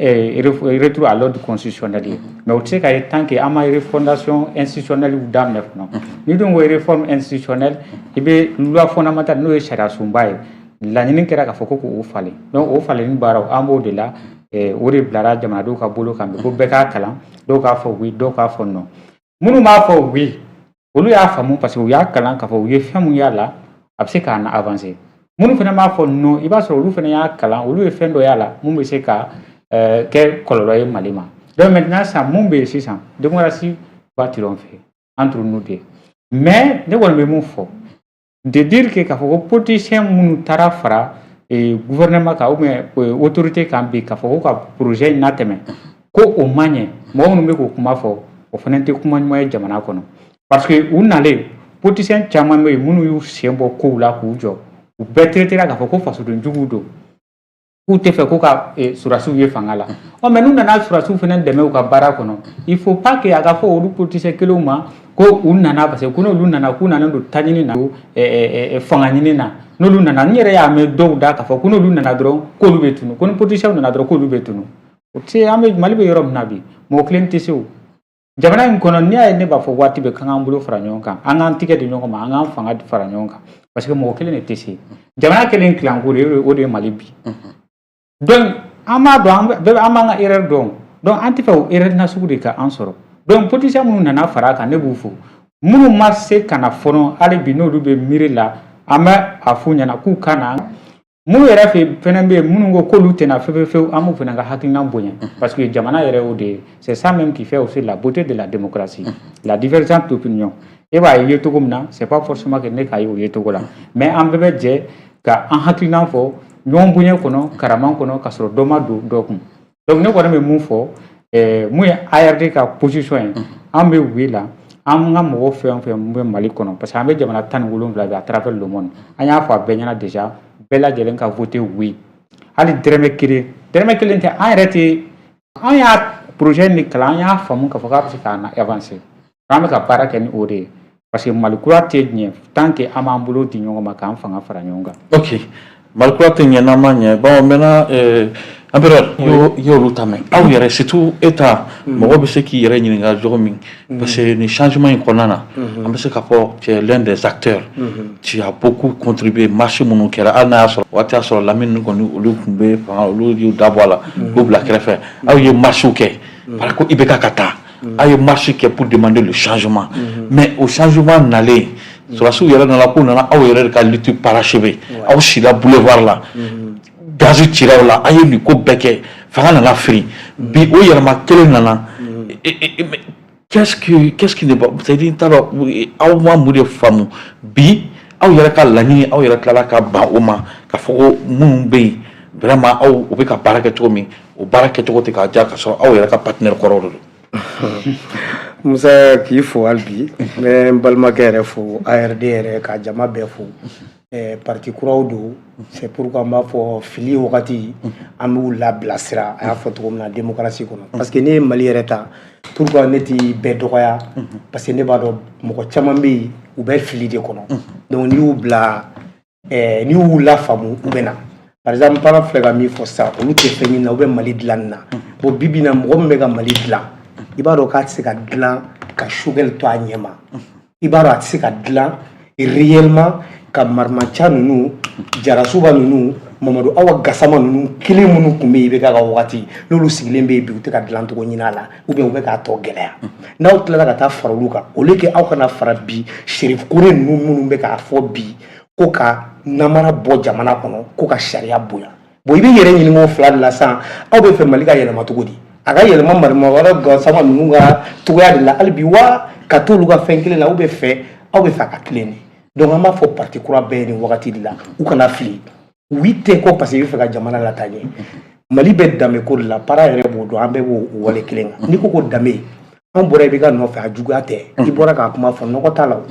retour à l'ordre constitutionnel ye. Mais o tɛ se ka ye tant que an ma refondation institutionnelle daminɛ fɔlɔ. Ni dun ko réforme institutionnelle, i bɛ loi fondamentale, n'o ye sariya sunba ye, laɲini kɛra k'a fɔ ko k'o falen. Donc o falenni baaraw, an b'o de la, o de bilara jamanadenw ka bolo kan bi ko bɛɛ k'a kalan, dɔw k'a fɔ oui, dɔw k'a fɔ non. Minnu b'a fɔ oui, olu y'a faamu parce que u y'a kalan k'a fɔ u ye fɛn mun y'a la, a bɛ se k'an avancer. Minnu fana b'a fɔ non, i b'a sɔrɔ olu fana y'a kalan, olu ye fɛn dɔ y'a la mun bɛ se ka kɛ kɔlɔlɔ ye Mali ma. Donc maintenant sisan, mun bɛ yen sisan, démocratie va triompher entre nous deux. Mais ne kɔni bɛ mun fɔ, de dire que k'a fɔ ko politicien minnu taara fara gouvernement kan ou bien autorité kan bi, k'a fɔ ko ka projet in latɛmɛ, ko o ma ɲɛ, mɔgɔ minnu bɛ k'o kuma fɔ, o fana tɛ kuma ɲuman ye jamana kɔnɔ. Parce que u nalen, politicien caman bɛ yen minnu y'u sen bɔ kow la k'u jɔ, u bɛɛ traitera k'a fɔ ko fasoden juguw don, k'u tɛ fɛ ko ka sɔrɔdasiw ye fanga la. Ɔ mais n'u nana sɔrɔdasiw fana dɛmɛ u ka baara kɔnɔ, il faut pas que a ka fɔ olu politicien kelenw ma ko u nana parce que ko n'olu nana, k'u nana don taɲini na, fanga ɲini na. N'olu nana, n yɛrɛ y'a mɛn dɔw da k'a fɔ ko n'olu nana dɔrɔn k'olu bɛ tunu, ko ni politiciens nana dɔrɔn k'olu bɛ tunu. O tɛ se. An bɛ Mali bɛ yɔrɔ min na bi, mɔgɔ kelen tɛ se o jamana in kɔnɔ. N'i y'a ye ne b'a fɔ waati bɛɛ k'an k'an bolo fara ɲɔgɔn kan, an k'an tigɛ di ɲɔgɔn ma, an k'an fanga fara ɲɔgɔn kan, parce que mɔgɔ kelen de tɛ se. Jamana kelen tilanko de, o de ye Mali bi. Donc an b'a dɔn, an bɛɛ an b'an ka erreur dɔn. Donc an tɛ fɛ o erreur nasugu de ka an sɔrɔ. Donc politicien minnu nana fara a kan, ne b'u fo. Minnu ma se ka na fɔlɔ hali bi, n'olu bɛ miiri la, an bɛ a f'u ɲɛna k'u ka na. Minnu yɛrɛ fɛ fɛnɛ bɛ yen, minnu ko k'olu tɛna fewu fewu, an b'u fana ka hakilina bonya, parce que jamana yɛrɛ y'o de ye. C'est ça même qui fait aussi la beauté de la démocratie, la divergence d'opinion. E b'a ye cogo min na, c'est pas forcément que ne k'a ye o ye cogo la, mais an bɛɛ bɛ jɛ ka an hakilina fɔ ɲɔgɔn bonya kɔnɔ, karama kɔnɔ, ka sɔrɔ dɔ ma don dɔ kun. Donc ne kɔni bɛ mun fɔ, mun ye ARD ka position ye, an bɛ oui la. An ka mɔgɔ fɛn o fɛn bɛ Mali kɔnɔ, parce que an bɛ jamana 17 bi à travers le monde, an y'a fɔ a bɛɛ ɲɛna déjà, bɛɛ lajɛlen ka voter oui. Hali dɛrɛmɛ kelen, dɛrɛmɛ kelen tɛ, an yɛrɛ tɛ. An y'a projet nin kalan, an y'a faamu k'a fɔ k'a bɛ se k'an avancer. An bɛ ka baara kɛ ni o de ye, parce que Mali kura tɛ ɲɛ tant que an b'an bolo di ɲɔgɔn ma, k'an fanga fara ɲɔgɔn kan. Ok, Mali kura tɛ ɲɛ n'an ma ɲɛ. Bon, maintenant, empereur, i y'olu ta mɛn, aw yɛrɛ, surtout e ta, mɔgɔ bɛ se k'i yɛrɛ ɲininka cogo min, parce que nin changement in kɔnɔna na, an bɛ se k'a fɔ tu es l'un des acteurs, tu as beaucoup contribué. Marche minnu kɛra, hali n'a y'a sɔrɔ waati y'a sɔrɔ Lamini kɔni, olu tun bɛ fanga, olu y'u dabɔ a la k'u bila kɛrɛfɛ. Aw ye marche kɛ par ko IBK ka taa, aw ye marche kɛ pour demander le changement. Mais o changement nalen, sɔrɔdasiw yɛrɛ nana k'u nana aw yɛrɛ de ka lutte parachever. Aw sila boulevard la, gaz cira aw la, aw ye nin ko bɛɛ kɛ, fanga nana firi. Bi o yɛlɛma kelen nana, qu'est-ce qui ne va? C'est à dire, n t'a dɔn aw ma mun de faamu bi. Aw yɛrɛ ka laɲini, aw yɛrɛ tilala ka ban o ma. K'a fɔ ko minnu bɛ yen, vraiment, aw u bɛ ka baara kɛ cogo min, o baara kɛcogo tɛ k'a diya, ka sɔrɔ aw yɛrɛ ka partenaire kɔrɔw de don. Musa, k'i fo hali bi. N bɛ n balimakɛ yɛrɛ fo, ARD yɛrɛ, ka jama bɛɛ fo. Parti kuraw don, c'est pourquoi n b'a fɔ fili wagati an b'u labilasira. A y'a fɔ cogo min na démocratie kɔnɔ, parce que ne ye Mali yɛrɛ ta, pourquoi ne ti bɛɛ dɔgɔya? Parce que ne b'a dɔn mɔgɔ caman bɛ yen, u bɛ fili de kɔnɔ. Donc n'i y'u bila, n'i y'u lafaamu, u bɛ na. Par exemple, para filɛ ka min fɔ sisan, olu tɛ fɛn ɲini na, u bɛ Mali dilanni na. Bon, bi bi in na, mɔgɔ min bɛ ka Mali dilan, i b'a dɔn k'a tɛ se ka dilan ka Choguel to a ɲɛ ma. I b'a dɔn a tɛ se ka dilan réellement ka Marimaca ninnu, Jarasuba ninnu, Mamadu Awa Gasama ninnu kelen minnu tun bɛ yen IBK ka wagati, n'olu sigilen bɛ yen bi, u tɛ ka dilancogo ɲini a la, ou bien u bɛ k'a tɔ gɛlɛya. N'aw tilala ka taa fara olu kan, au lieu que aw kana fara bi Cherif Kone ninnu minnu bɛ k'a fɔ bi ko ka namara bɔ jamana kɔnɔ, ko ka sariya bonya. Bon, i bɛ yɛrɛ ɲininka o fila de la sisan: aw bɛ fɛ Mali ka yɛlɛma cogo di? A ka yɛlɛma Marimawara Gasama ninnu ka cogoya de la hali bi wa, ka t'olu ka fɛn kelen na, aw bɛ fɛ aw bɛ fɛ a ka tilen de? Donc an b'a fɔ parti kura bɛɛ ye nin wagati de la, u kana fili. Oui tɛ ko parce que i bɛ fɛ ka jamana lataa ɲɛ. Mali bɛ danbe ko de la, para yɛrɛ b'o dɔn, an bɛɛ b'o wale kelen kan. N'i ko ko danbe, an bɔra IBK nɔfɛ, a juguya tɛ. I bɔra k'a kuma fɔ, nɔgɔ t'a la. O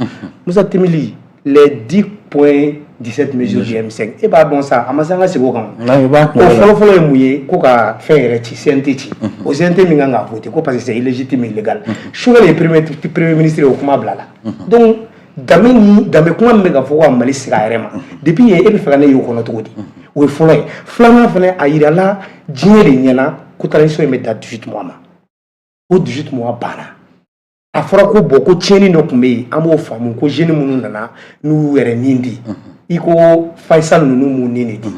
Musa Timili, les 10.17 mesures du M5, e b'a dɔn sa, a ma se an ka segin o kan. O fɔlɔ-fɔlɔ ye mun ye? Ko ka fɛn yɛrɛ ci, CNT ci. O CNT min kan k'a voter ko parce que c'est illégitime et illégal. Choguel ye premier ministre ye, o kuma bila la. Donc danbe ni danbe kuma min bɛ ka fɔ ko ka Mali sigi a yɛrɛ ma depuis yen, e bɛ fɛ ka ne ye o kɔnɔ cogo di? O ye fɔlɔ ye. Filanan fana, a yirala diɲɛ de ɲɛna ko transition in bɛ da 18 mois ma. O 18 mois banna. A fɔra ko bon, ko tiɲɛni dɔ tun bɛ yen, an b'o faamu, ko jeunes minnu nana n'u y'u yɛrɛ nin di, i ko Faisal ninnu m'u nin de di,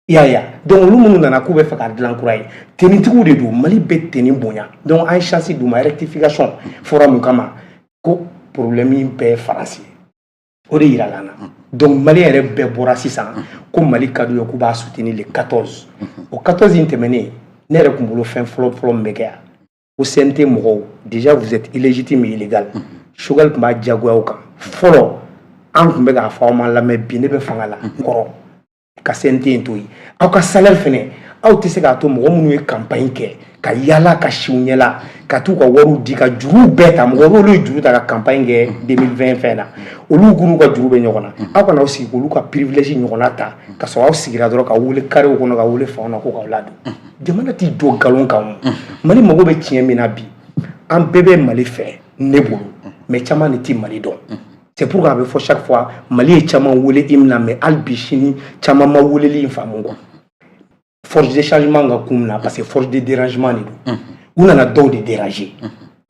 i y'a ye. Donc olu minnu nana k'u bɛ fɛ ka dilan kura ye, tenitigiw de don, Mali bɛ tenue bonya. Donc an ye chance d'u ma. Rectification fɔra mun kama? Ko problème bɛɛ ye Faransi ye, o de yirala an na. Donc Mali yɛrɛ bɛɛ bɔra sisan ko Mali ka d'u ye, k'u b'a soutenir le 14. O 14 in tɛmɛnen, ne yɛrɛ kun bolo, fɛn fɔlɔ fɔlɔ min bɛ kɛ yan, ko CNT mɔgɔw, déjà vous êtes illégitime et illégal. Choguel tun b'a diyagoya o kan fɔlɔ, an tun bɛ k'a fɔ aw ma lamɛn. Bi ne bɛ fanga la kɔrɔ ka CNT in to yen. Aw ka salaire fɛnɛ, aw tɛ se k'a to mɔgɔ minnu ye campagne kɛ ka yala ka siw ɲɛla ka t'u ka wariw di, ka juruw bɛɛ ta. Mɔgɔ olu ye juru ta ka campagne kɛ 2020 fɛn na, olu n'u ka juru bɛ ɲɔgɔn na. Aw kana aw sigi k'olu ka privilège ɲɔgɔnna ta ka sɔrɔ aw sigira dɔrɔn ka wele carré kɔnɔ, ka wele fanw na ko k'aw ladon. Jamana t'i jɔ nkalon kan. O Mali mago bɛ tiɲɛ min na bi, an bɛɛ bɛ Mali fɛ ne bolo, mais caman de tɛ Mali dɔn. C'est pourquoi a bɛ fɔ chaque fois Mali ye caman wele hymne na, mais hali bi sini caman ma weleli in faamu quoi. Force de changement ka kun na, parce que force de dérangement de don, u nana dɔw de déranger.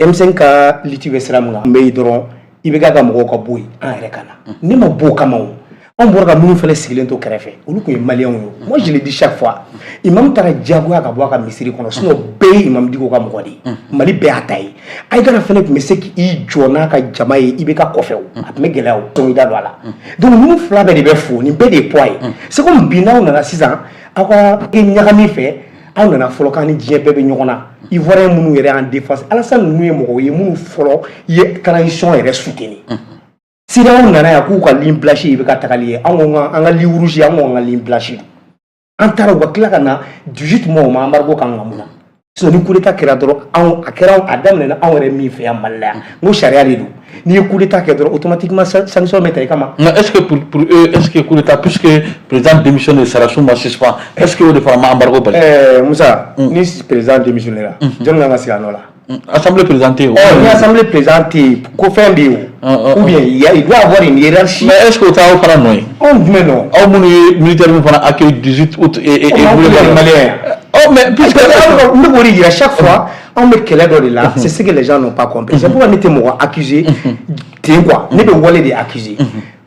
M5 ka lutte bɛ sira min kan, n bɛ yen dɔrɔn, i bɛ ka mɔgɔw ka bɔ yen, an yɛrɛ ka na. Ne ma bɔ o kama. O anw bɔra ka minnu fana sigilen to kɛrɛfɛ, olu tun ye maliyɛnw ye. Moi, je le dis chaque fois, imam taara diyagoya ka bɔ a ka misiri kɔnɔ, sinon bɛɛ ye imam Dicko ka mɔgɔ de ye, Mali bɛɛ y'a ta ye. Hayidara fana tun bɛ se k'i jɔ n'a ka jama ye i bɛ ka kɔfɛ, o a tun bɛ gɛlɛya, o sɔn i da don a la. Donc ninnu fila bɛɛ de bɛ fo, nin bɛɛ de ye poids ye. C'est comme bi n'aw nana sisan, aw ka ɲagami fɛ, aw nana fɔlɔ k'an ni diɲɛ bɛɛ bɛ ɲɔgɔn na. Ivoirien minnu yɛrɛ y'an défense, Alassane ninnu ye mɔgɔw ye minnu fɔlɔ ye transition yɛrɛ soutenir. CEDEAO nana yan k'u ka ligne blanche i bɛ ka tagali ye, an ko an ka ligne rouge, an ko an ka ligne blanche. An taara, u ka tila ka na 18 mois, u ma embargo k'an kan mun na? Sinon ni coup d'état kɛra dɔrɔn, anw a kɛra, a daminɛna anw yɛrɛ min fɛ yan Mali la yan, n ko sariya de don, n'i ye coup d'état kɛ dɔrɔn, automatiquement sanction bɛ ta i kama. Mais est-ce que pour eux, est-ce que coup d'état, puisque président démissionne, Sarassou ma suspend, est-ce que o de fana ma embargo bali? Musa, ni président démissionné la, jɔn kan ka sigi a nɔ la? Assemblée présidente. Ɔ, ni assemblée présidente yen, ko fɛn bɛ yen o, ou bien il doit avoir une hiérarchie. Mais est-ce que o t'aw fana nɔ ye? Anw jumɛn nɔ? Aw minnu ye militaire min fana accueil 18 août et malien. Oh, mais puisque n bɛ k'o de yira chaque fois, anw bɛ kɛlɛ dɔ de la, c'est ce que les gens n'ont pas compris. C'est pourquoi ne tɛ mɔgɔ accuser ten quoi, ne bɛ wale de accuser.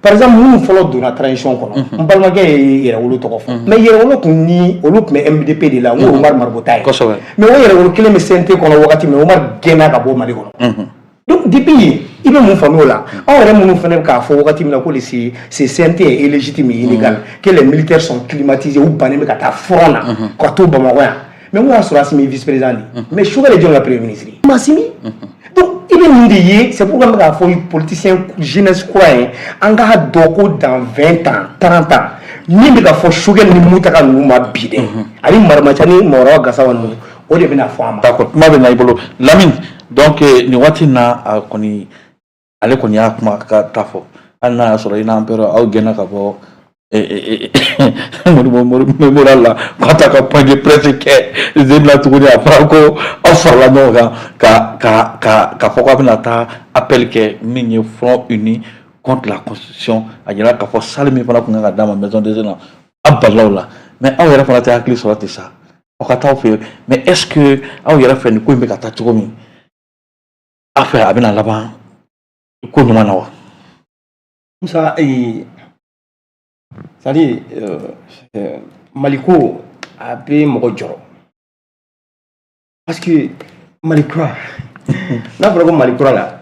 Par exemple, minnu fɔlɔ donna transition kɔnɔ, n balimakɛ ye Yɛrɛwolo tɔgɔ fɔ, mais Yɛrɛwolo kun ni olu tun bɛ MDP de la, n ko Umaru Mariko ta ye. Mais o Yɛrɛwolo kelen bɛ CNT kɔnɔ wagati min, Umaru gɛnna ka bɔ Mali kɔnɔ. Donc depuis yen, i bɛ mun faamu o la? Anw yɛrɛ minnu fana bɛ k'a fɔ wagati min na ko ce CNT est illégitime et illégal, que les militaires sont climatisés, u bannen bɛ ka taa front na ka to Bamakɔ yan, mais mun y'a sɔrɔ Assimi vice président de? Mais Choguel ye jɔn ka premier ministre ye? Assimi. Donc i bɛ nin de ye, c'est pourquoi n bɛ k'a fɔ politicien jeunesse kura ye, an k'a dɔn ko dans 20 ans, 30 ans, Min bɛ ka fɔ Choguel ni Mountaga ninnu ma bi dɛ, ani Marimaca ni Mɔgɔrɔba Gassama ninnu, o de bɛna fɔ a ma. D'accord, kuma bɛ na i bolo, Lamine. Donc nin waati in na, a kɔni, ale kɔni y'a kuma ka ta fɔ, hali n'a y'a sɔrɔ i n'an pɛrɛ aw gɛnna ka bɔ Modibo Mémorial la k'a ta ka point de presse kɛ zen la tuguni. A fɔra ko aw farala ɲɔgɔn kan ka fɔ k'a bɛna taa appel kɛ min ye Front uni contre la constitution. A yira k'a fɔ salle min fana tun kan ka d'a ma maison des jeunes na, aw balila o la. Mais aw yɛrɛ fana tɛ hakili sɔrɔ ten sa, aw ka taa aw fɛ yen. Mais est ce que aw yɛrɛ fɛ, nin ko in bɛ ka taa cogo min, aw fɛ a bɛna laban ko ɲuman na wa? Musa, c'est-à-dire Maliko a bɛ mɔgɔ jɔrɔ, parce que Mali kura, n'a fɔra ko Mali kura la,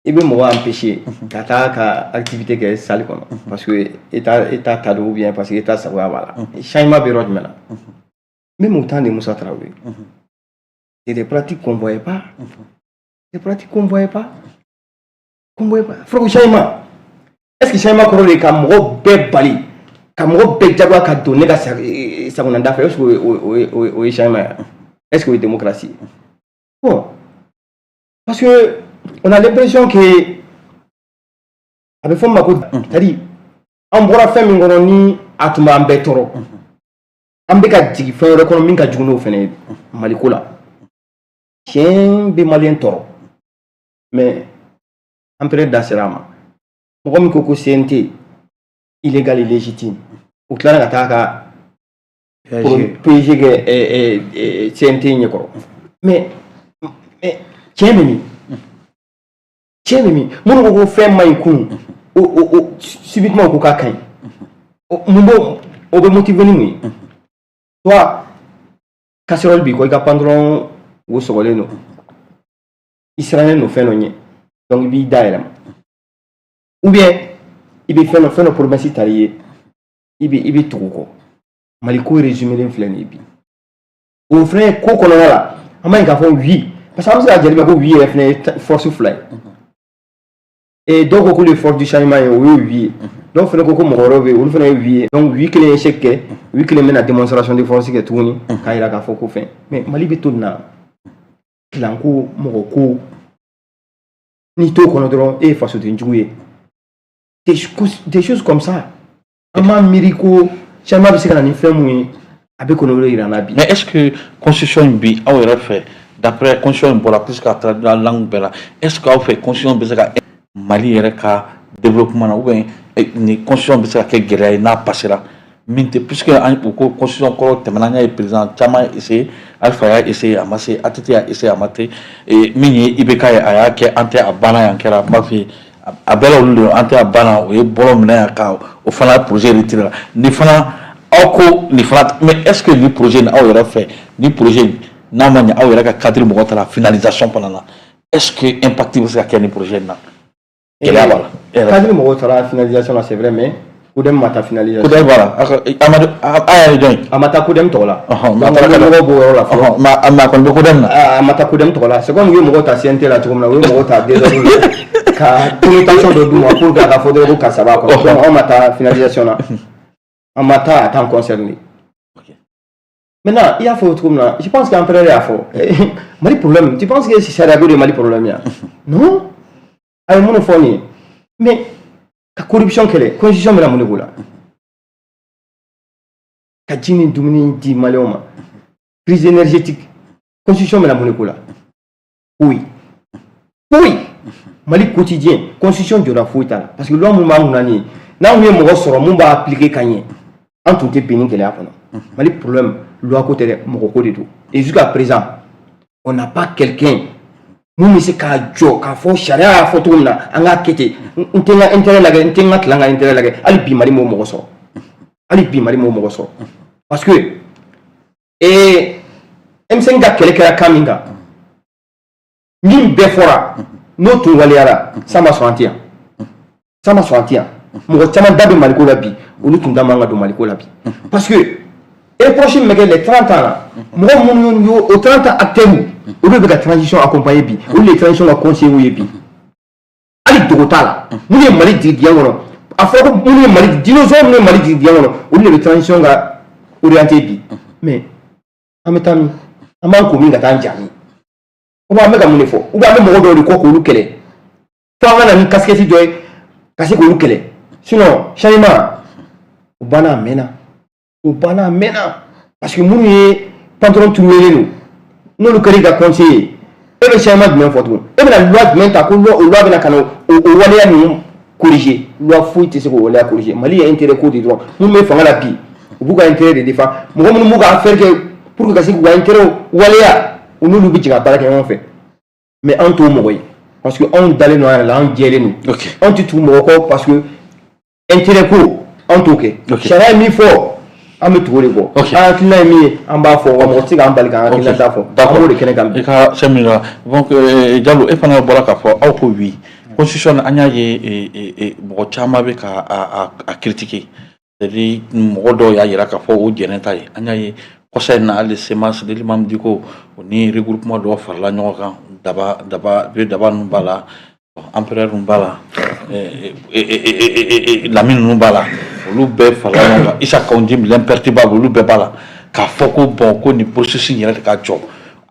i bɛ mɔgɔ empêcher ka taa ka activité kɛ salle kɔnɔ parce que état ta don, ou bien parce que état sagoya b'a la. Changement bɛ yɔrɔ jumɛn na? Même au temps de Moussa Traoré, c'est des pratiques qu'on voyait pas, des pratiques qu'on voyait pas, qu'on voyait pas. Fɔra ko changement, est-ce que changement kɔrɔ de ka mɔgɔ bɛɛ bali, ka mɔgɔ bɛɛ jagoya ka don ne ka sagonada fɛ? Est-ce que o ye changement ye? Est-ce que o ye démocratie ye? Bon, parce que on a l'impression que a bɛ fɔ min ma ko, c'est-à-dire an bɔra fɛn min kɔnɔ ni a tun b'an bɛɛ tɔɔrɔ, an bɛ ka jigin fɛn wɛrɛ kɔnɔ min ka jugu n'o fɛnɛ ye. Maliko la, tiɲɛ bɛ maliyɛn tɔɔrɔ, mais an pɛrɛ da sera a ma. Mɔgɔ min ko ko CNT illégal, illégitime, u tilara ka taa ka PG kɛ CNT ɲɛkɔrɔ. Mais tiɲɛ bɛ min? Tiɲɛ bɛ min? Minnu ko ko fɛn ma ɲi kunun, o subitement o ko k'a ka ɲi. Mun b'o o bɛ motiver ni mun ye? Soit casserole b'i kɔ, i ka pantalon wo sɔgɔlen don, i sirannen don fɛn dɔ ɲɛ, donc i b'i da yɛlɛma, ou bien i bɛ fɛn dɔ promesse ta i ye, i bɛ tugu o kɔ. Mali ko résumé filɛ nin ye bi. O fɛnɛ ye ko kɔnɔna la, an ma ɲi k'a fɔ oui, parce que an bɛ se ka jateminɛ ko oui yɛrɛ fɛnɛ ye force fila ye. Et dɔw ko k'olu ye force du changement ye, o ye oui ye. Dɔw fɛnɛ ko ko mɔgɔ wɛrɛw bɛ yen, olu fɛnɛ ye oui ye. Donc oui kelen ye échec kɛ, oui kelen bɛna démonstration de force kɛ tuguni k'a yira k'a fɔ ko fɛn. Mais Mali bɛ to nin na, clan ko, mɔgɔ ko, n'i t'o kɔnɔ dɔrɔn, e ye fasoden jugu ye, des choses comme ça. An b'a miiri ko changement bɛ se ka na ni fɛn mun ye, a bɛ kɔnɔ yira an na bi. Mais est ce que constitution in bi, aw yɛrɛ fɛ, d'après constitution in bɔra, puisque a traduit langue bɛɛ la, est ce que aw fɛ constitution bɛ se ka Mali yɛrɛ ka développement na, ou bien ni constitution bɛ se ka kɛ gɛlɛya ye n'a passera min tɛ? Puisque an u ko constitution kɔrɔ tɛmɛna, an y'a ye président caman y'a essayé, Alpha y'a essayé, a ma se, ATT y'a essayé, a ma se, min ye IBK ye, a y'a kɛ, an tɛ a banna yan, kɛra n b'a f'i ye, a bɛɛ la olu de an tɛ a banna, o ye bɔlɔ minɛ yan ka o fana projet retiré la. Nin fana, aw ko nin fana. Mais est ce que nin projet nin, aw yɛrɛ fɛ, nin projet in n'a ma ɲɛ, aw yɛrɛ ka cadre mɔgɔ ta la finalisation fana na, est ce que impact bɛ se ka kɛ nin projet in na? Gɛlɛya b'a la. Cadre mɔgɔw taara finalisation na, c'est vrai, mais CODEM ma taa finalisation. CODEM b'a la, Amadu a yɛrɛ jɔn ye? A ma taa CODEM tɔgɔ la. Mais a taara. Mɔgɔw b'o yɔrɔ la fɔlɔ. Mais a kɔni bɛ CODEM na. A ma taa CODEM tɔgɔ la. C'est comme u ye mɔgɔw ta CNT la cogo min na, u ye mɔgɔw ta désordre la ka connotation dɔ d'u ma pour que a ka fɔ dɔrɔn ko karisa b'a kɔnɔ. Donc anw ma taa finalisation na, an ma taa, a t'an concerné. Maintenant, i y'a fɔ cogo min na, je pense qu'an frère y'a fɔ Mali problème, tu penses que sariya ko de ye Mali problème ye? Non, a ye minnu fɔ nin ye, mais ka corruption kɛlɛ, constitution bɛna mun de k'o la? Ka ji ni dumuni di maliyɛnw ma, crise énergétique, constitution bɛna mun de k'o la? Foyi, foyi. Mali quotidien, constitution jɔda foyi t'a la, parce que loi mun b'an kunna nin ye, n'anw ye mɔgɔ sɔrɔ mun b'a appliquer ka ɲɛ, an tun tɛ bin ni gɛlɛya kɔnɔ. Mali problème, loi ko tɛ dɛ, mɔgɔ ko de don. Et jusqu'à présent, on n'a pas quelqu'un mun bɛ se k'a jɔ k'a fɔ sariya y'a fɔ cogo min na, an k'a kɛ ten, n tɛ n ka intérêt lajɛ, n tɛ n ka clan ka intérêt lajɛ. Hali bi Mali m'o mɔgɔ sɔrɔ, hali bi Mali m'o mɔgɔ sɔrɔ, parce que M5 ka kɛlɛ kɛra kan min kan, min bɛɛ fɔra n'o tun waleyara, san ma sɔrɔ an tɛ yan, san ma sɔrɔ an tɛ yan. Mɔgɔ caman da bɛ Maliko la bi, olu tun da man ka don Maliko la bi, parce que reproche min bɛ kɛ les 30 ans la, mɔgɔ minnu y'o o 30 ans acteurs, olu bɛ ka transition accompagner bi, olu de ye transition ka conseillers ye bi. Hali dogo t'a la, minnu ye Mali jigi dingɛ kɔnɔ, A fɔra ko minnu ye Mali dinosaure, minnu ye Mali jigin dingɛ kɔnɔ, olu de bɛ transition ka orienté bi. Mais an bɛ taa min? An b'an ko min ka taa an ja min? Ou bien an bɛ ka mun de fɔ? Ou bien an bɛ mɔgɔ dɔw de kɔ k'olu kɛlɛ, fo an ka na ni casquette dɔ ye ka se k'olu kɛlɛ? Sinon changement o banna, a mɛnna, o banna, a mɛnna, parce que minnu ye pantalon turulen don, n'olu kɛra i ka conseiller ye, e bɛ changement jumɛn fɔ tugun? E bɛna loi jumɛn ta ko loi, o loi bɛna ka na o waleya ninnu corriger? Loi foyi tɛ se k'o waleya corriger. Mali ye intérêt ko de dɔrɔn. Minnu bɛ fanga la bi, u b'u ka intérêt de défend. Mɔgɔ minnu b'u ka affaire kɛ pour que ka se k'u ka intérêt waleya, u n'olu bɛ jɛ ka baara kɛ ɲɔgɔn fɛ. Mais anw t'o mɔgɔ ye, parce que anw dalen don an yɛrɛ la, anw jɛlen don. Anw tɛ tugu mɔgɔ kɔ parce que intérêt ko, anw t'o kɛ. Sariya ye min fɔ, an bɛ tugu o de kɔ. An hakilina ye min ye, an b'a fɔ, wa mɔgɔ tɛ se k'an bali k'an hakilina ta fɔ. An b'o de kɛnɛ kan bi. I ka fɛn min la, donc Jalo, e fana bɔra k'a fɔ aw ko oui constitution, an y'a ye mɔgɔ caman bɛ ka a critiquer, c'est-à-dire mɔgɔ dɔw y'a jira k'a fɔ o jɛnɛ ta ye. An y'a ye kɔsa in na, hali CMAS de l'imam Dicko, o ni regroupement dɔw farala ɲɔgɔn kan, daba daba daba ninnu b'a la, empereur ninnu b'a la, Lamine ninnu b'a la, olu bɛɛ farala ɲɔgɔn kan, Issa Kaou Djim l'imperturbable, olu bɛɛ b'a la k'a fɔ ko bon, ko nin processus in yɛrɛ de ka jɔ.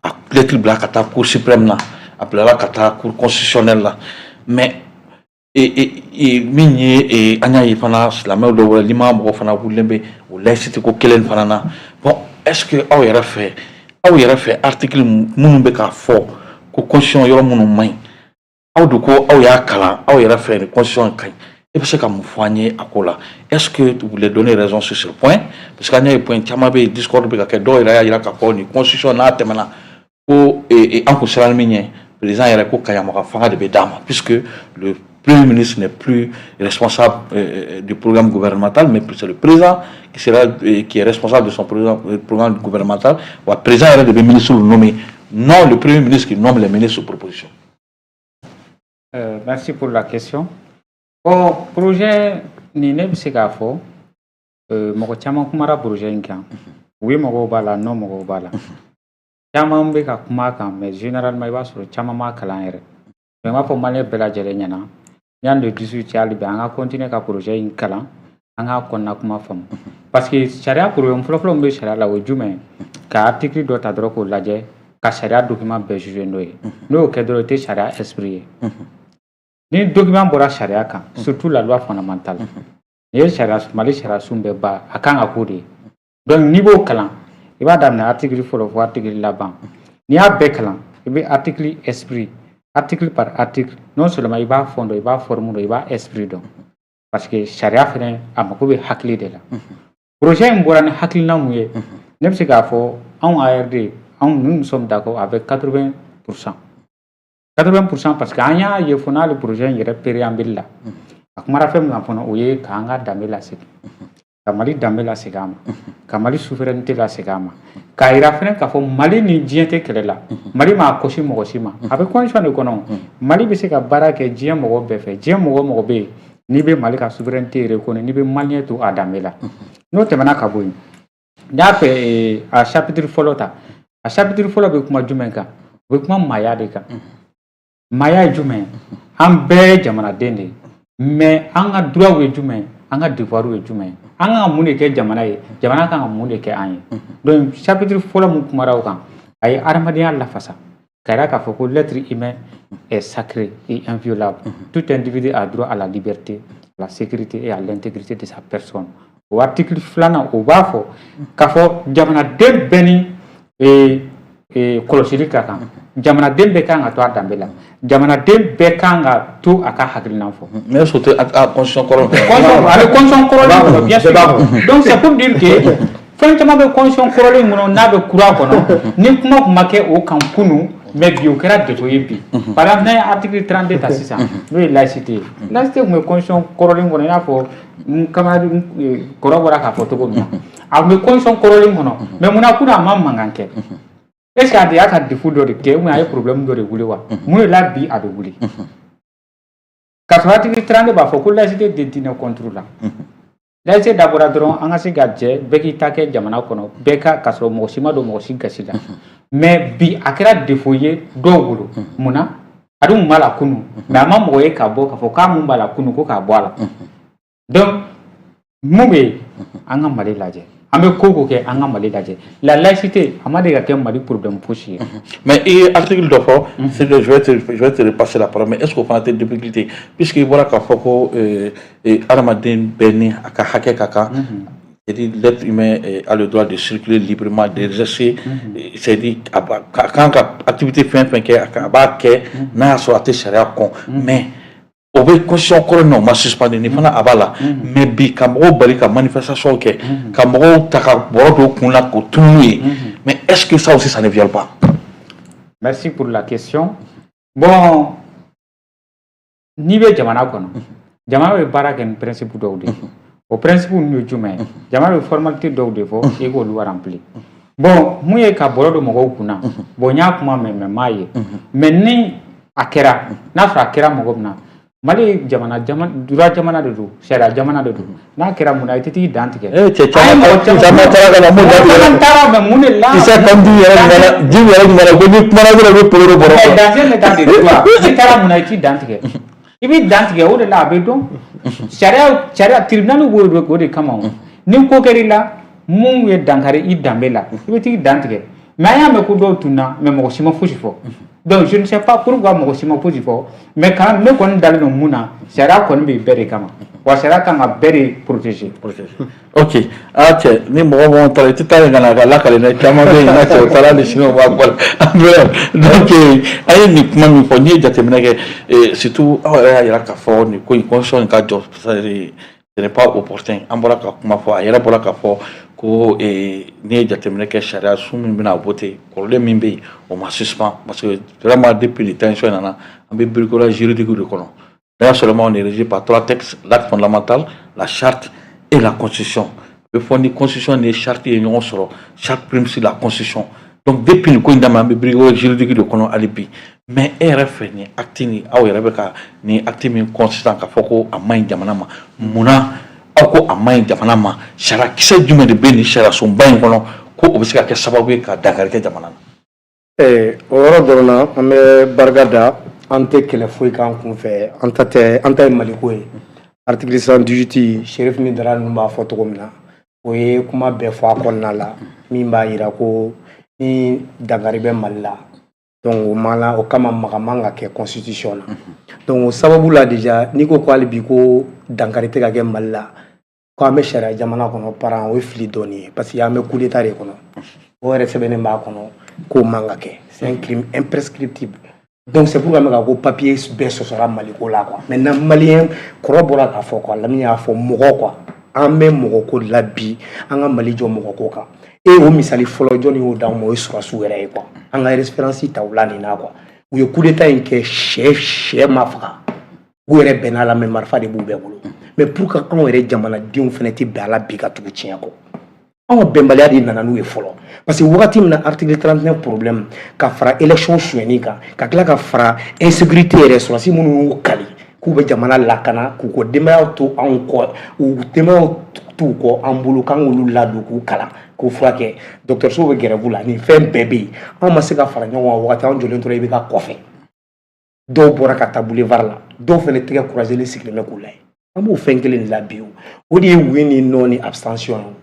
A lettre bila ka taa Cour suprême na, a bilala ka taa Cour constitutionnelle la. Mais min ye, an y'a ye fana, silamɛw dɔw wɛrɛ lima mɔgɔ fana wulilen bɛ o laïcité ko kelen fana na. Bon, est ce que aw yɛrɛ fɛ, article minnu bɛ k'a fɔ ko constitution yɔrɔ minnu man ɲi, aw de ko aw y'a kalan, aw yɛrɛ fɛ ni constitution ka ɲi, e bɛ se ka mun fɔ an ye a ko la? Est ce que vous voulez donner raison sur ce point? Parce que an y'a ye, point caman bɛ yen, discours bɛ ka kɛ, dɔw yɛrɛ y'a jira k'a fɔ nin constitution n'a tɛmɛna, ko an kun siran min ɲɛ, président yɛrɛ ko kaɲamaga fanga de bɛ d'a ma, puisque le Premier ministre n'est plus responsable du programme gouvernemental, mais c'est le président qui est responsable de son programme gouvernemental. Wa président yɛrɛ de bɛ ministre nommer, non le Premier ministre qui nomme les ministres sous proposition. Merci pour la question. Bon, projet nin, ne bɛ se k'a fɔ mɔgɔ caman kumara projet in kan. Oui mɔgɔw b'a la, non mɔgɔw b'a la. Caman bɛ ka kuma a kan, mais généralement i b'a sɔrɔ caman m'a kalan yɛrɛ. Mais n b'a fɔ malien bɛɛ lajɛlen ɲɛna, yanni le 18 cɛ, hali bi an ka continuer ka projet in kalan, an k'a kɔnɔna kuma faamu. Parce que sariya problème fɔlɔfɔlɔ min bɛ sariya la, o ye jumɛn ye? Ka article dɔ ta dɔrɔn k'o lajɛ, ka sariya document bɛɛ juger n'o ye. N'o y'o kɛ dɔrɔn, i tɛ sariya esprit ye. Ni document bɔra sariya kan, surtout la loi fondamentale, nin ye sariya, Mali sariya sun bɛɛ ba, a kan ka k'o de ye. Donc n'i b'o kalan, i b'a daminɛ article fɔlɔ fo article laban. N'i y'a bɛɛ kalan, i bɛ article esprit, article par article, non seulement i b'a fond dɔn, i b'a forme dɔn, i b'a esprit dɔn, parce que sariya fɛnɛ a mako bɛ hakili de la. Projet in bɔra ni hakilina mun ye? Ne bɛ se k'a fɔ anw ARD, anw, nous, nous sommes d'accord avec 80%, 80%, parce que an y'a ye fo n'ale projet in yɛrɛ préambule la, a kumara fɛn min kan fana, o ye k'an ka danbe lasegin, ka Mali danbe lasegin a ma, ka Mali souveraineté lasegin a ma, k'a yira fɛnɛ k'a fɔ Mali ni diɲɛ tɛ kɛlɛ la, Mali m'a kɔsi mɔgɔ si ma, a bɛ constitution de kɔnɔ. Mali bɛ se ka baara kɛ diɲɛ mɔgɔ bɛɛ fɛ, diɲɛ mɔgɔ o mɔgɔ bɛ yen n'i bɛ Mali ka souveraineté reconnu, n'i bɛ malien to a danbe la. N'o tɛmɛna ka bɔ yen, n y'a fɛ a chapitre fɔlɔ ta, a chapitre fɔlɔ bɛ kuma jumɛn kan? O bɛ kuma maaya de kan. Maaya ye jumɛn ye? An bɛɛ ye jamanaden de ye, mais an ka droit ye jumɛn ye? An ka devoir ye jumɛn ye? An kan ka mun de kɛ jamana ye? Jamana kan ka mun de kɛ an ye? Donc chapitre fɔlɔ mun kumara o kan, a ye adamadenya lafasa, ka yira k'a fɔ ko l'être humain est sacré et inviolable, tout individu a droit à la liberté, à la sécurité et à l'intégrité de sa personne. O article filanan, o b'a fɔ k'a fɔ jamanaden bɛɛ ni kɔlɔsili ka kan, jamanaden bɛɛ kan ka to a danbe la, jamanaden bɛɛ kan ka to a ka hakilina fɔ. Mais est-ce que a constitution kɔrɔ? A bɛ constitution kɔrɔlen kɔnɔ, bien sûr. Donc c'est pour dire que fɛn caman bɛ constitution kɔrɔlen kɔnɔ n'a bɛ kura kɔnɔ, ni kuma tun ma kɛ o kan kunun, mais bi o kɛra défaut ye bi. Par exemple, n'an ye article 32 ta sisan, n'o ye laïcité ye, laïcité tun bɛ constitution kɔrɔlen kɔnɔ, i n'a fɔ n camarade kɔrɔ bɔra k'a fɔ cogo min na, a tun bɛ constitution kɔrɔlen kɔnɔ, mais munna kunun a ma mankan kɛ? Est ce que a de y'a ka défaut dɔ de kɛ ou bien a ye problème dɔ de wuli wa? Mun de la bi a bɛ wuli? K'a sɔrɔ article 32 b'a fɔ ko laïcité tɛ diinɛ contre la. Laïcité dabɔra dɔrɔn an ka se ka jɛ, bɛɛ k'i ta kɛ jamana kɔnɔ, bɛɛ ka k'a sɔrɔ mɔgɔ si ma don mɔgɔ si gasi la. Mais bi a kɛra défaut ye dɔw bolo. Munna? A dun b'a la kunun, mais a ma mɔgɔ ye ka bɔ k'a fɔ k'a mun b'a la kunun ko k'a bɔ a la. Donc mun bɛ yen? An ka Mali lajɛ, an bɛ ko ko kɛ, an ka Mali lajɛ. La laïcité, a ma deli ka kɛ Mali problème fosi ye. Mais i ye article dɔ fɔ, c'est que je vais te repasser la parole, mais est-ce que o fana tɛ difficulté, puisque i bɔra k'a fɔ ko adamaden bɛɛ ni a ka hakɛ ka kan, c'est-à-dire l'être humain a le droit de circuler librement, d'exercer, c'est-à-dire a kan ka activité fɛn fɛn kɛ, a b'a kɛ n'a y'a sɔrɔ a tɛ sariya kɔn. Mais o bɛ constitution kɔrɔ in na, o ma suspendre, nin fana a b'a la. Mais bi, ka mɔgɔw bali ka manifestation kɛ, ka mɔgɔw ta ka bɔrɔ don kun la k'o tunun ye, mais est-ce que ça aussi, ça ne viole pas? Merci pour la question. Bon, n'i bɛ jamana kɔnɔ, jamana bɛ baara kɛ ni principe dɔw de ye. O principe ninnu ye jumɛn ye? Jamana bɛ formalité dɔw de fɔ, e k'olu remplir. Bon, mun ye ka bɔrɔ don mɔgɔw kunna? Bon, n y'a kuma mɛn, mais n m'a ye. Mais ni a kɛra, n'a sɔrɔ a kɛra mɔgɔ min na, Mali ye jamana droit jamana de don, sariya jamana de don. N'a kɛra, mun na i tɛ t'i dan tigɛ? Eh, cɛ, caman caman taara ka na mun Mɔgɔ caman taara, mais mun de la? Isa Kandi yɛrɛ ɲuman, Jim yɛrɛ ɲuman ko ni kumana dɔrɔn, i bɛ polo bɔrɔ. Mais dans un état de droit, n'i taara, mun na i t'i dan tigɛ? I b'i dan tigɛ, o de la a bɛ dɔn. Sariya tribunal b'o o de kama. O ni ko kɛr'i la, mun ye dankari i danbe la, i bɛ t'i dan tigɛ. Mais an y'a mɛn ko dɔw tunna, mais mɔgɔ si ma fosi fɔ. Donc je ne sais pas pourquoi mɔgɔ si ma fosi fɔ. Mais quand ne kɔni dalen don mun na, sariya kɔni bɛ bɛɛ de kama, wa sariya kan ka bɛɛ de protéger. Ok, aa cɛ, ni mɔgɔ mɔgɔ taara, i tɛ taa yen ka na ka lakale dɛ. Caman bɛ yen n'a cɛ, o taara ni sini o b'a bɔ. Donc an ye nin kuma min fɔ, n'i ye jateminɛ kɛ, surtout aw yɛrɛ y'a jira k'a fɔ nin ko in, constitution in ka jɔ, ce n'est pas opportun. An bɔra ka kuma fɔ, a yɛrɛ bɔra ka fɔ ko n'i ye jateminɛ kɛ, sariya sun min bɛna voter, kɔrɔlen min bɛ yen, o ma suspend, parce que vraiment depuis les tensions nana, an bɛ bricolage juridique de kɔnɔ. D'ailleurs seulement, on est régi par trois textes: l'acte fondamental, la charte et la constitution. A bɛ fɔ ni constitution ni charte ye ɲɔgɔn sɔrɔ, charte prime sur la constitution. Donc depuis nin ko in daminɛ, an bɛ bricolage juridique de kɔnɔ hali bi. Mais e yɛrɛ fɛ, nin acte nin, aw yɛrɛ bɛ ka nin acte min kɔn sisan, k'a fɔ ko a man ɲi jamana ma, munna aw ko a man ɲi jamana ma? Sariyakisɛ jumɛn de bɛ nin sariyasunba in kɔnɔ ko o bɛ se ka kɛ sababu ye ka dankari kɛ jamana na? O yɔrɔ dɔrɔn na, an bɛ barika da. An tɛ kɛlɛ foyi k'an kun fɛ, an ta tɛ, an ta ye Maliko ye. Article 118, Cherif ni Dara ninnu b'a fɔ cogo min na, o ye kuma bɛɛ fɔ a kɔnɔna la, min b'a yira ko ni dankari bɛ Mali la. Donc o ma la, o kama maga man ka kɛ constitution na. Donc o sababu la, déjà n'i ko ko hali bi ko dankari tɛ ka kɛ Mali la, ko an bɛ sariya jamana kɔnɔ paran, o ye fili dɔɔni ye, parce que an bɛ coup d'état de kɔnɔ. O yɛrɛ sɛbɛnnen b'a kɔnɔ k'o man ka kɛ, c'est un crime imprescriptible. Donc c'est pourquoi an bɛ ka ko papier bɛɛ sɔsɔra Maliko la, quoi. Maintenant, malien kɔrɔ bɔra k'a fɔ, quoi, Lamini y'a fɔ, mɔgɔ, quoi, an bɛ mɔgɔ ko de la bi, an ka Mali jɔ mɔgɔ ko kan. E o misali fɔlɔ, jɔnni y'o d'anw ma? O ye sɔrɔdasiw yɛrɛ ye, quoi. An ka référence ta u la nin na, quoi. U ye coup d'état in kɛ, sɛ ma faga, u yɛrɛ bɛn'a la, mais marifa de b'u bɛɛ bolo. Mais pour que anw yɛrɛ jamanadenw fana tɛ bɛn a la bi ka tugu tiɲɛ kɔ, anw ka bɛnbaliya de nana n'u ye fɔlɔ, parce que wagati min na article 39 problème ka fara élection sonyɛni kan, ka tila ka fara insécurité yɛrɛ, sɔrɔdasi minnu y'u kali k'u bɛ jamana lakana, k'u ko denbayaw to anw kɔ, u denbayaw t'u kɔ an bolo, k'an k'olu ladon, k'u kalan, k'u furakɛ, dɔgɔtɔrɔsow bɛ grève la, nin fɛn bɛɛ bɛ yen. Anw ma se ka fara ɲɔgɔn kan. Wagati anw jɔlen tora i bɛ ka kɔfɛ, dɔw bɔra ka taa boulevard la, dɔw fana tɛgɛ croisé sigilen bɛ k'u lajɛ. An b'o fɛn kelen de la bi. O de ye oui ni non ni abstention ye.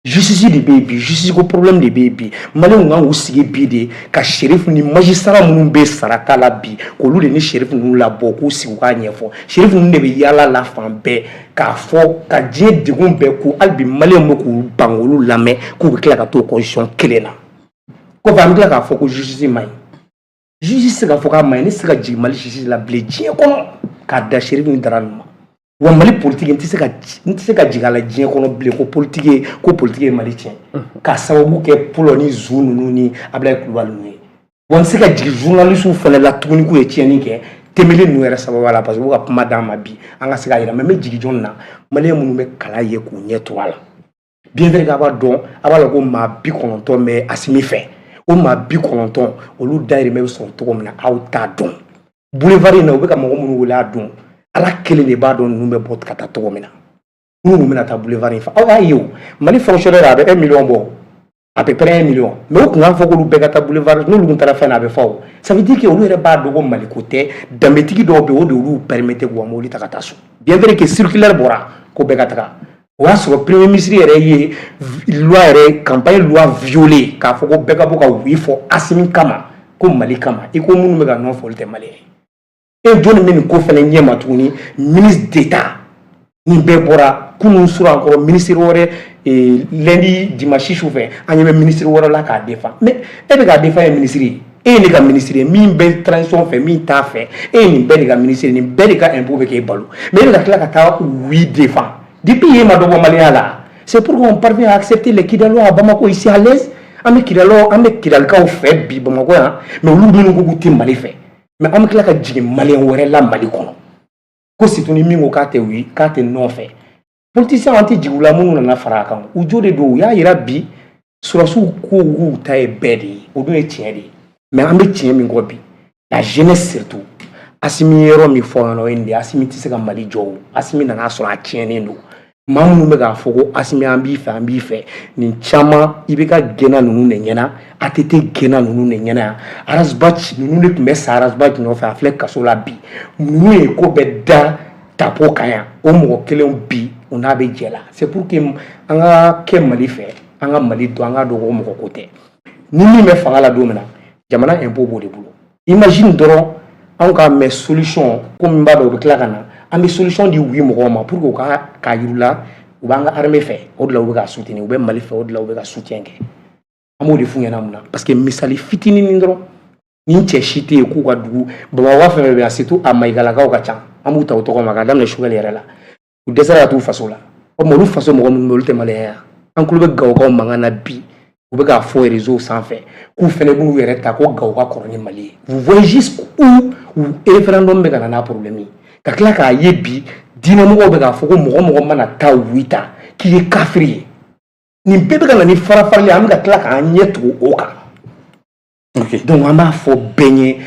Justice de bɛ yen bi, justice ko problème de bɛ yen bi. Maliyɛnw kan k'u sigi bi de ka Cherif ni magistrat minnu bɛ sarata la bi, k'olu de ni Cherif ninnu labɔ, k'u sigi u k'a ɲɛfɔ. Cherif ninnu de bɛ yaala la fan bɛɛ k'a fɔ ka diɲɛ degun bɛɛ ko hali bi maliyɛnw bɛ k'u ban k'olu lamɛn, k'u bɛ tila ka t'o constitution kelen na kɔfɛ. An bɛ tila k'a fɔ ko justice man ɲi. Justice tɛ se ka fɔ k'a man ɲi. Ne tɛ se ka jigin Mali justice la bilen diɲɛ kɔnɔ k'a da Cherif ni Dara ninnu ma. Wa Mali politique, n tɛ se ka jigin a la diɲɛ kɔnɔ bilen ko politique ye Mali tiɲɛ, k'a sababu kɛ Pulɔ ni Zu ninnu ni Abdoulaye Coulibaly ninnu ye. Wa n tɛ se ka jigin journaliste fana la tuguni k'u ye tiɲɛni kɛ Tembeli ninnu yɛrɛ sababu la, parce que u bɛ ka kuma d'an ma bi, an ka se k'a yira. Mais n bɛ jigin jɔnni na? Maliyɛn minnu bɛ kala ye k'u ɲɛ turu a la, bien vrai que a b'a dɔn, a b'a dɔn ko maa 90 bɛ Assimi fɛ. O maa 90, olu dahirimɛ bɛ sɔrɔ cogo min na, aw t'a dɔn. Boulevard in na, u bɛ ka mɔgɔ minnu wele a don, Ala kelen de b'a dɔn ninnu bɛ bɔ ka taa cogo min na, minnu bɛna taa boulevard in fɛ. Aw y'a ye, o Mali fonctionnaire, a bɛ 1 million bɔ, à peu près 1 million. Mais o kun k'a fɔ k'olu bɛɛ ka taa boulevard, n'olu tun taara fɛn na, a bɛ fɔ o. Ça veut dire que olu yɛrɛ b'a dɔn ko Maliko tɛ. Danbetigi dɔw bɛ yen, o de y'olu permettre k'u ka mobili ta ka taa so. Bien vrai que circulaire bɔra ko bɛɛ ka taga, o y'a sɔrɔ premier ministre yɛrɛ ye loi yɛrɛ, campagne loi violée, k'a fɔ ko bɛɛ ka bɔ ka oui fɔ Assimi kama, ko Mali kama. I ko minnu bɛ ka non fɔ, olu tɛ malien ye. E jɔnni bɛ nin ko fɛnɛ ɲɛma tuguni? Ministre d'État nin bɛɛ bɔra kunun sur encore, ministre wɛrɛ, lundi, dimanche su fɛ, an ɲɛ bɛ ministre wɛrɛ la k'a défend. Mais e bɛ k'a défend, ye ministre ye, e ye ne ka ministre ye, min bɛ transition fɛ, min t'a fɛ, e ye nin bɛɛ de ka ministre ye, nin bɛɛ de ka impôt bɛ k'e balo. Mais e bɛ ka tila ka taa oui défend. Depuis yen ma dɔ bɔ maliyɛnya la. C'est pourquoi on parvient à accepter les Kidalois à Bamako ici à l'aise. An bɛ Kidalois, an bɛ Kidalikaw fɛ bi Bamakɔ yan, mais olu minnu ko k'u tɛ Mali fɛ, mais an bɛ tila ka jigin maliyɛn wɛrɛ la Mali kɔnɔ, ko surtout ni min ko k'a tɛ oui, k'a tɛ non fɛ. Politicien, an tɛ jigin u la. Minnu nana fara a kan, u jo de don. U y'a yira bi, sɔrɔdasiw ko k'u ta ye bɛɛ de ye, o dun ye tiɲɛ de ye. Mais an bɛ tiɲɛ min kɔ bi, la jeunesse surtout, Assimi ye yɔrɔ min fɔ ɲɛna, o ye nin de ye. Assimi tɛ se ka Mali jɔ. O Assimi nana sɔrɔ a tiɲɛnen don. Maa minnu bɛ k'a fɔ ko Assimi, an b'i fɛ, an b'i fɛ, nin caman i bɛ ka gɛnna ninnu de ɲɛna, ATT gɛnna ninnu de ɲɛna yan, Ras Bath ninnu de tun bɛ sa Ras Bath nɔfɛ, a filɛ kaso la bi. Ninnu ye ko bɛɛ da tapo kan yan, o mɔgɔ kelenw bi, u n'a bɛ jɛ la. C'est pour que an ka kɛ Mali fɛ, an ka Mali dɔn, an ka dɔn ko mɔgɔ ko tɛ. Ni min bɛ fanga la don min na, jamana impôt b'o de bolo. Imagine dɔrɔn, anw ka mɛ solution ko min b'a dɔn, u bɛ tila ka na, an bɛ solution di oui mɔgɔw ma pour que u ka k'a yir'u la, u b'an ka armée fɛ, o de la u bɛ ka soutenir, u bɛ Mali fɛ, o de la u bɛ ka soutien kɛ. An b'o de f'u ɲɛna. Mun na? Parce que misali fitinin dɔrɔn, nin cɛ si tɛ yen k'u ka dugu Bamakɔ fɛn fɛn bɛ yan, surtout a Mayigalakaw ka ca, an b'u ta u tɔgɔ ma k'a daminɛ Choguel yɛrɛ la, u dɛsɛra ka t'u faso la. O tuma, olu faso mɔgɔ minnu bɛ, olu tɛ maliyɛn ye. An tulo bɛ Gawokaw mankan na bi, u bɛ k'a fɔ réseau sanfɛ k'u fɛnɛ b'u yɛrɛ ta ko Gawo ka kɔrɔ ni Mali ye. Vous voyez jusqu'où référendum bɛ ka na n'a problème ye. Ka tila k'a ye bi, diinɛmɔgɔw bɛ k'a fɔ ko mɔgɔ mɔgɔ mana taa oui ta, k'i ye kafiri ye. Nin bɛɛ bɛ ka na ni fara farali, an bɛ ka tila k'an ɲɛ tugu o kan. Donc an b'a fɔ bɛɛ ye,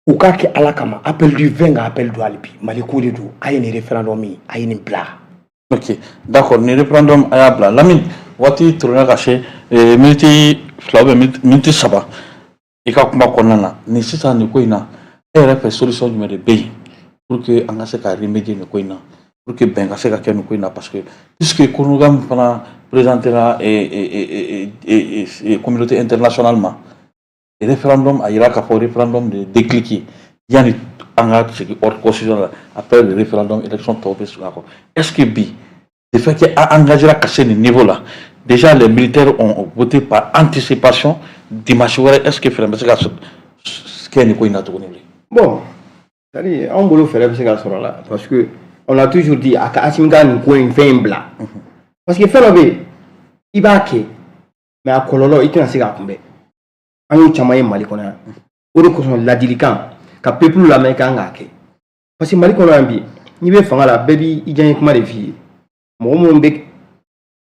u k'a kɛ Ala kama. Appel du 20 ka appel don hali bi, Mali ko de don. A ye nin référendum ye, a ye nin bila. Ok, d'accord, ni référendum, a y'a bila. Lamine, waati turunya ka se miniti 2 ou bien miniti 3 i ka kuma kɔnɔna na. Nin sisan, nin ko in na, e yɛrɛ fɛ, solution jumɛn de bɛ yen pour que an ka se ka remédier nin ko in na, pour que bɛn ka se ka kɛ nin ko in na? Parce que puisque chronogramme fana présentera communauté internationale ma, référendum a yira k'a fɔ référendum de déclic yanni an ka segin ordre constitutionnel la. Après le référendum, élection tɔw bɛ segin a kɔ. Est ce que bi, le fait que an engagera ka se nin niveau là, déjà les militaires ont voté par anticipation dimanche wɛrɛ, est ce que fɛɛrɛ bɛ se ka kɛ nin ko in na tuguni bilen? Bon, c'est à dire, anw bolo, fɛɛrɛ bɛ se ka sɔrɔ a la, parce que on a toujours dit a ka Assimi ka nin ko in fɛn in bila, parce que fɛn dɔ bɛ yen, i b'a kɛ, mais a kɔlɔlɔ, i tɛna se k'a kunbɛn. An y'o caman ye Mali kɔnɔ yan. O de kosɔn, ladilikan ka peuple lamɛn kan k'a kɛ, parce que Mali kɔnɔ yan bi, n'i bɛ fanga la, bɛɛ b'i diyaɲɛ kuma de f'i ye. Mɔgɔ minnu bɛ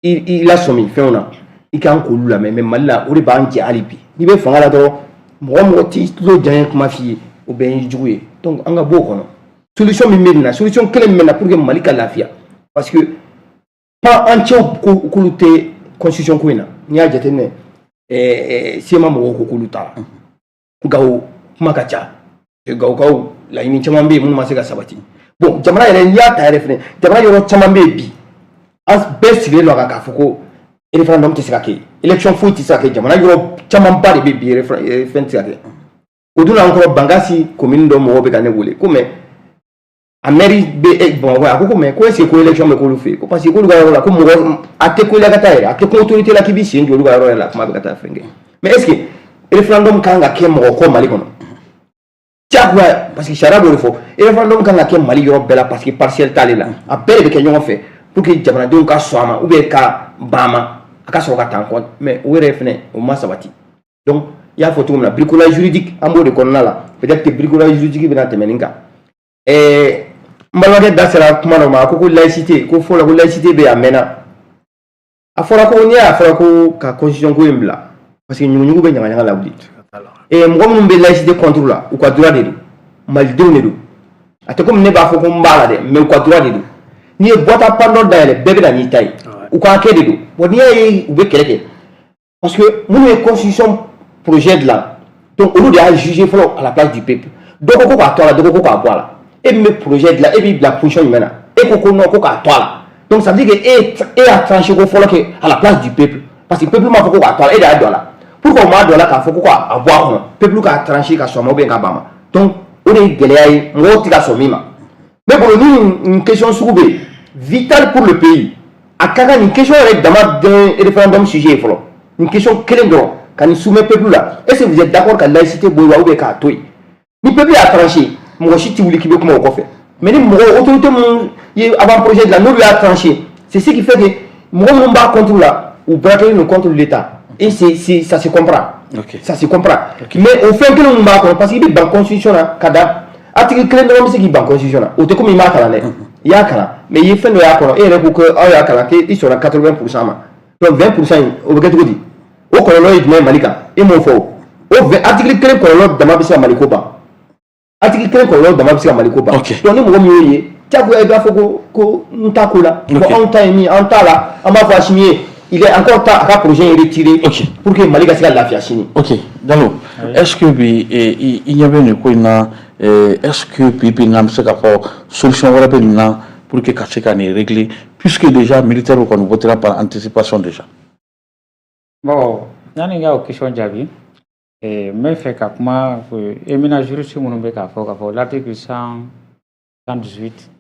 i lasɔmi fɛnw na, i kan k'olu lamɛn. Mais Mali la, o de b'an jɛ hali bi. N'i bɛ fanga la dɔrɔn, mɔgɔ mɔgɔ t'i tulo diyaɲɛ kuma f'i ye, o bɛɛ y'i jugu ye. Donc an ka bɔ o kɔnɔ. Solution min bɛ nin na, solution kelen min bɛ na pour que Mali ka lafiya, parce que pan an cɛw ko k'olu tɛ constitution ko in na. N'i y'a jateminɛ, CMA mɔgɔw ko k'olu t'a la. Gawo kuma ka ca, Gawokaw laɲini caman bɛ yen minnu ma se ka sabati. Bon, jamana yɛrɛ, n'i y'a ta yɛrɛ fɛnɛ, jamana yɔrɔ caman bɛ yen bi, an bɛɛ sigilen don a kan k'a fɔ ko référendum tɛ se ka kɛ, élection foyi tɛ se ka kɛ. Jamana yɔrɔ camanba de bɛ bi, fɛn tɛ se ka kɛ. O dun, an kɔrɔ Bankasi commune dɔ mɔgɔw bɛ ka ne wele ko mais a maire bɛ Bamakɔ, a ko mais ko est ce que ko élection bɛ k'olu fɛ yen? Ko parce que k'olu ka yɔrɔ la, ko mɔgɔ a tɛ ko ka taa yɛrɛ, a tɛ ko autorité la k'i b'i sen jɔ olu ka yɔrɔ yɛrɛ la, kuma bɛ ka taa fɛn kɛ. Mais est ce que référendum kan ka kɛ mɔgɔ kɔ Mali kɔnɔ? Diyagoya, parce que sariya b'o de fɔ. Référendum kan ka kɛ Mali yɔrɔ bɛɛ la, parce que partiel t'ale la, a bɛɛ de bɛ kɛ ɲɔgɔn fɛ pour que jamanadenw ka sɔn a ma ou bien ka ban a ma, a ka sɔrɔ ka taa en compte. Mais o yɛrɛ fɛnɛ, o ma sabati. Donc i y'a fɔ cogo min na, bricolage juridique, an b'o de kɔnɔna la. Peut-être que bricolage juridique bɛna tɛmɛ nin kan. N balimakɛ da sera kuma dɔ ma, a ko laïcité, ko fɔlɔ ko laïcité bɛ yen, a mɛnna. A fɔra ko n'i y'a fɔra ko ka constitution ko in bila, parce que ɲuguɲugu bɛ ɲagaɲaga lawuli. Mɔgɔ minnu bɛ laïcité contre la, u ka droit de don, malidenw de don. A tɛ komi ne b'a fɔ ko n b'a la dɛ, mais u ka droit de don. N'i ye boîte à Pandore dayɛlɛ, bɛɛ bɛ na n'i ta ye, u ka hakɛ de don. Bon, n'i y'a ye u bɛ kɛlɛ kɛ, parce que minnu ye constitution projet dilan, donc olu de y'a jugé fɔlɔ à la place du peuple. Dɔ ko k'a to a la, dɔ ko k'a bɔ a la. E min bɛ projet dilan, e b'i bila position jumɛn na? E ko ko non, ko k'a to a la. Donc ça veut dire que e y'a tranché ko fɔlɔ kɛ à la place du peuple, parce que peuple m'a fɔ ko k'a to a la, e de y'a don a la. Pourquoi o m'a don a la k'a fɔ ko k'a bɔ a kɔnɔ, peuple k'a tranché ka sɔn a ma ou bien k'a ban a ma? Donc o de ye gɛlɛya ye, mɔgɔw tɛ ka sɔn min ma. Ne bolo, ni nin question sugu bɛ yen, vital pour le pays, a ka kan nin question yɛrɛ dama den référendum sujet ye fɔlɔ. Nin question kelen dɔrɔn ka nin soumettre peuple la: est-ce que vous êtes d'accord ka laïcité bɔ yen wa, ou bien k'a to yen? Ni peuple y'a tranché, mɔgɔ si tɛ wuli k'i bɛ kuma o kɔfɛ. Mais ni mɔgɔ autorité minnu ye avant projet dilan, n'olu y'a tranché, c'est ce qui fait que mɔgɔ minnu b'a contre la, u braqué don contre l'État et c'est ça se comprend. Ça se comprend. Mais o fɛn kelen min b'a kɔnɔ, parce que i bɛ ban constitution na ka da article kelen dɔrɔn bɛ se k'i ban constitution na, o tɛ komi i m'a kalan dɛ. I y'a kalan, mais i ye fɛn dɔ y'a kɔnɔ, e yɛrɛ ko ko aw y'a kalan k'i sɔnna 80 % ma. Donc 20 % in, o bɛ kɛ cogo di? O kɔlɔlɔ ye jumɛn ye Mali kan? E m'o fɔ. O article kelen kɔlɔlɔ dama bɛ se ka Mali ko ban. Article kelen kɔlɔlɔ dama bɛ se ka Mali ko ban. Donc ni mɔgɔ min y'o ye, diyagoya i b'a fɔ ko n t'a ko la. Bon, anw ta ye min, an t'a la, an b'a fɔ Assimi ye, il est encore temps a ka projet in retirer pour que Mali ka se ka lafiya sini. Ok, Diallo, est-ce que bi i ɲɛ bɛ nin ko in na, est-ce que bi bi in na, an bɛ se k'a fɔ solution wɛrɛ bɛ nin na pour que ka se ka nin régler, puisque déjà militaire kɔni votera par anticipation déjà? Bon, yanni n ka o question jaabi, n bɛ fɛ ka kuma éminent juriste minnu bɛ k'a fɔ k'a fɔ l'article 100 118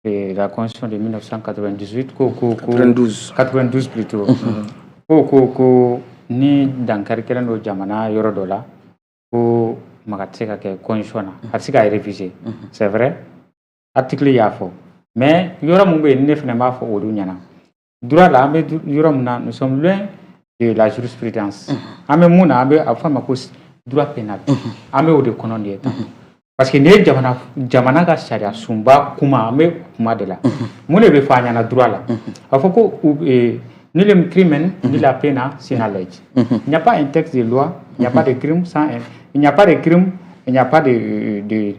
de la constitution de 1998 ko 92. 92 plutôt, ko ni dankari kɛlen don jamana yɔrɔ dɔ la, ko maga tɛ se ka kɛ constitution na, a tɛ se ka réviser. C'est vrai, article y'a fɔ, mais yɔrɔ mun bɛ yen, ne fana b'a fɔ olu ɲɛna, droit la, an bɛ yɔrɔ min na, nous sommes loin de la jurisprudence. An bɛ mun na? An bɛ a fɔ a ma ko droit pénal. An bɛ o de kɔnɔ nin ye tan, parce que nin ye jamana ka sariya sunba kuma, an bɛ kuma de la. Mun de bɛ fɔ an ɲɛna droit la? A fɔ ko nul ne crime ni la pena sine lege. Il n'y a pas un texte de loi, il n'y a pas de crime sans un, il n'y a pas de crime, il n'y a pas de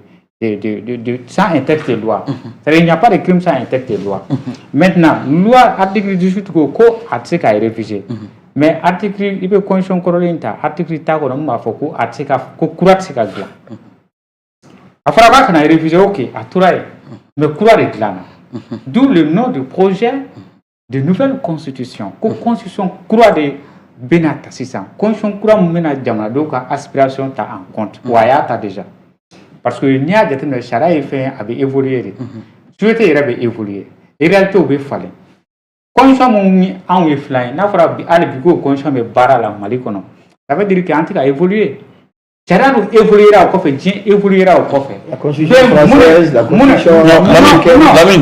sans un texte de loi. C'est-à-dire, il n'y a pas de crime sans un texte de loi. Maintenant, loi article 18 ko a tɛ se ka réviser. Mais article, i bɛ constitution kɔrɔlen ta, article t'a kɔnɔ min b'a fɔ ko a tɛ se ka, ko kura tɛ se ka dilan. A fɔra k'a kana réviser, ok, a tora yen. Mais kura de dilanna. D'où le nom du projet de nouvelle constitution. Ko constitution kura de bɛna ta sisan. Constitution kura min bɛna jamanadenw ka aspiration ta en compte. Wa a y'a ta déjà. Parce que n'i y'a jateminɛ, sariya ye fɛn ye, a bɛ évoluer de. Société yɛrɛ bɛ évoluer. Réalité bɛ falen. Constitution mun ni anw ye filan ye, n'a fɔra bi hali bi k'o constitution bɛ baara la Mali kɔnɔ, ça veut dire que an tɛ ka évoluer. Sariya dun évoluer o kɔfɛ, diɲɛ évoluer o kɔfɛ. La constitution française, la constitution américaine.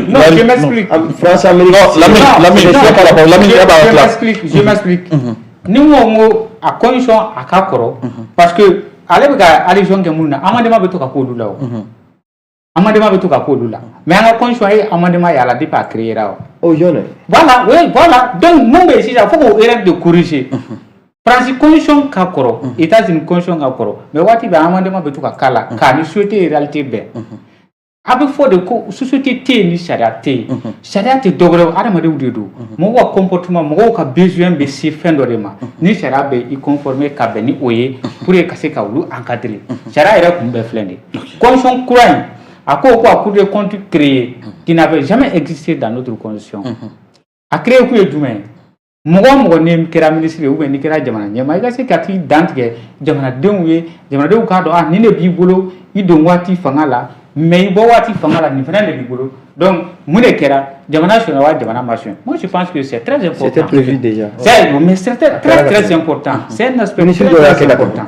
Non, non, je m'explique. France, Amérique. Non, Lamine, Lamine, Lamine, je m'explique, je m'explique. Ni n ko n ko a constitution a ka kɔrɔ, parce que ale bɛ ka allusion kɛ minnu na, amendement bɛ to ka k'olu la o. Amendement bɛ to ka k'olu la. Mais an ka constitution ye amendement y'a la depuis a créé ra o. Oh, jeune. Voilà, oui, voilà. Donc mun bɛ yen sisan, fo k'o erreur de corriger. France constitution ka kɔrɔ, États-Unis constitution ka kɔrɔ, mais waati bɛɛ amendement bɛ to ka k'a la k'a ni société réalité bɛn. A bɛ fɔ de ko société tɛ yen ni sariya tɛ yen. Sariya tɛ dɔwɛrɛ ye, adamadenw de don. Mɔgɔw ka comportement, mɔgɔw ka besoin bɛ se fɛn dɔ de ma. Ni sariya bɛ i conformer ka bɛn ni o ye pour que ka se ka olu encadrer. Sariya yɛrɛ kun bɛɛ filɛ nin ye. Constitution kura in, a ko ko a Cour des comptes créée qui n'avait jamais existé dans notre constitution. A créé kun ye jumɛn ye? Mɔgɔ o mɔgɔ n'i kɛra ministre ye ou bien n'i kɛra jamana ɲɛmaa, i ka se ka t'i dantigɛ jamanadenw ye, jamanadenw k'a dɔn, ah, nin de b'i bolo i don waati fanga la, mais i bɔ waati fanga la, nin fana de b'i bolo. Donc mun de kɛra? Jamana sonyɛ wa, jamana ma sonyɛ? Moi, je pense que c'est très important. C'était prévu déjà. C'est, mais c'est très très très important, c'est un aspect Ministre très dɔ y'a très kɛ important.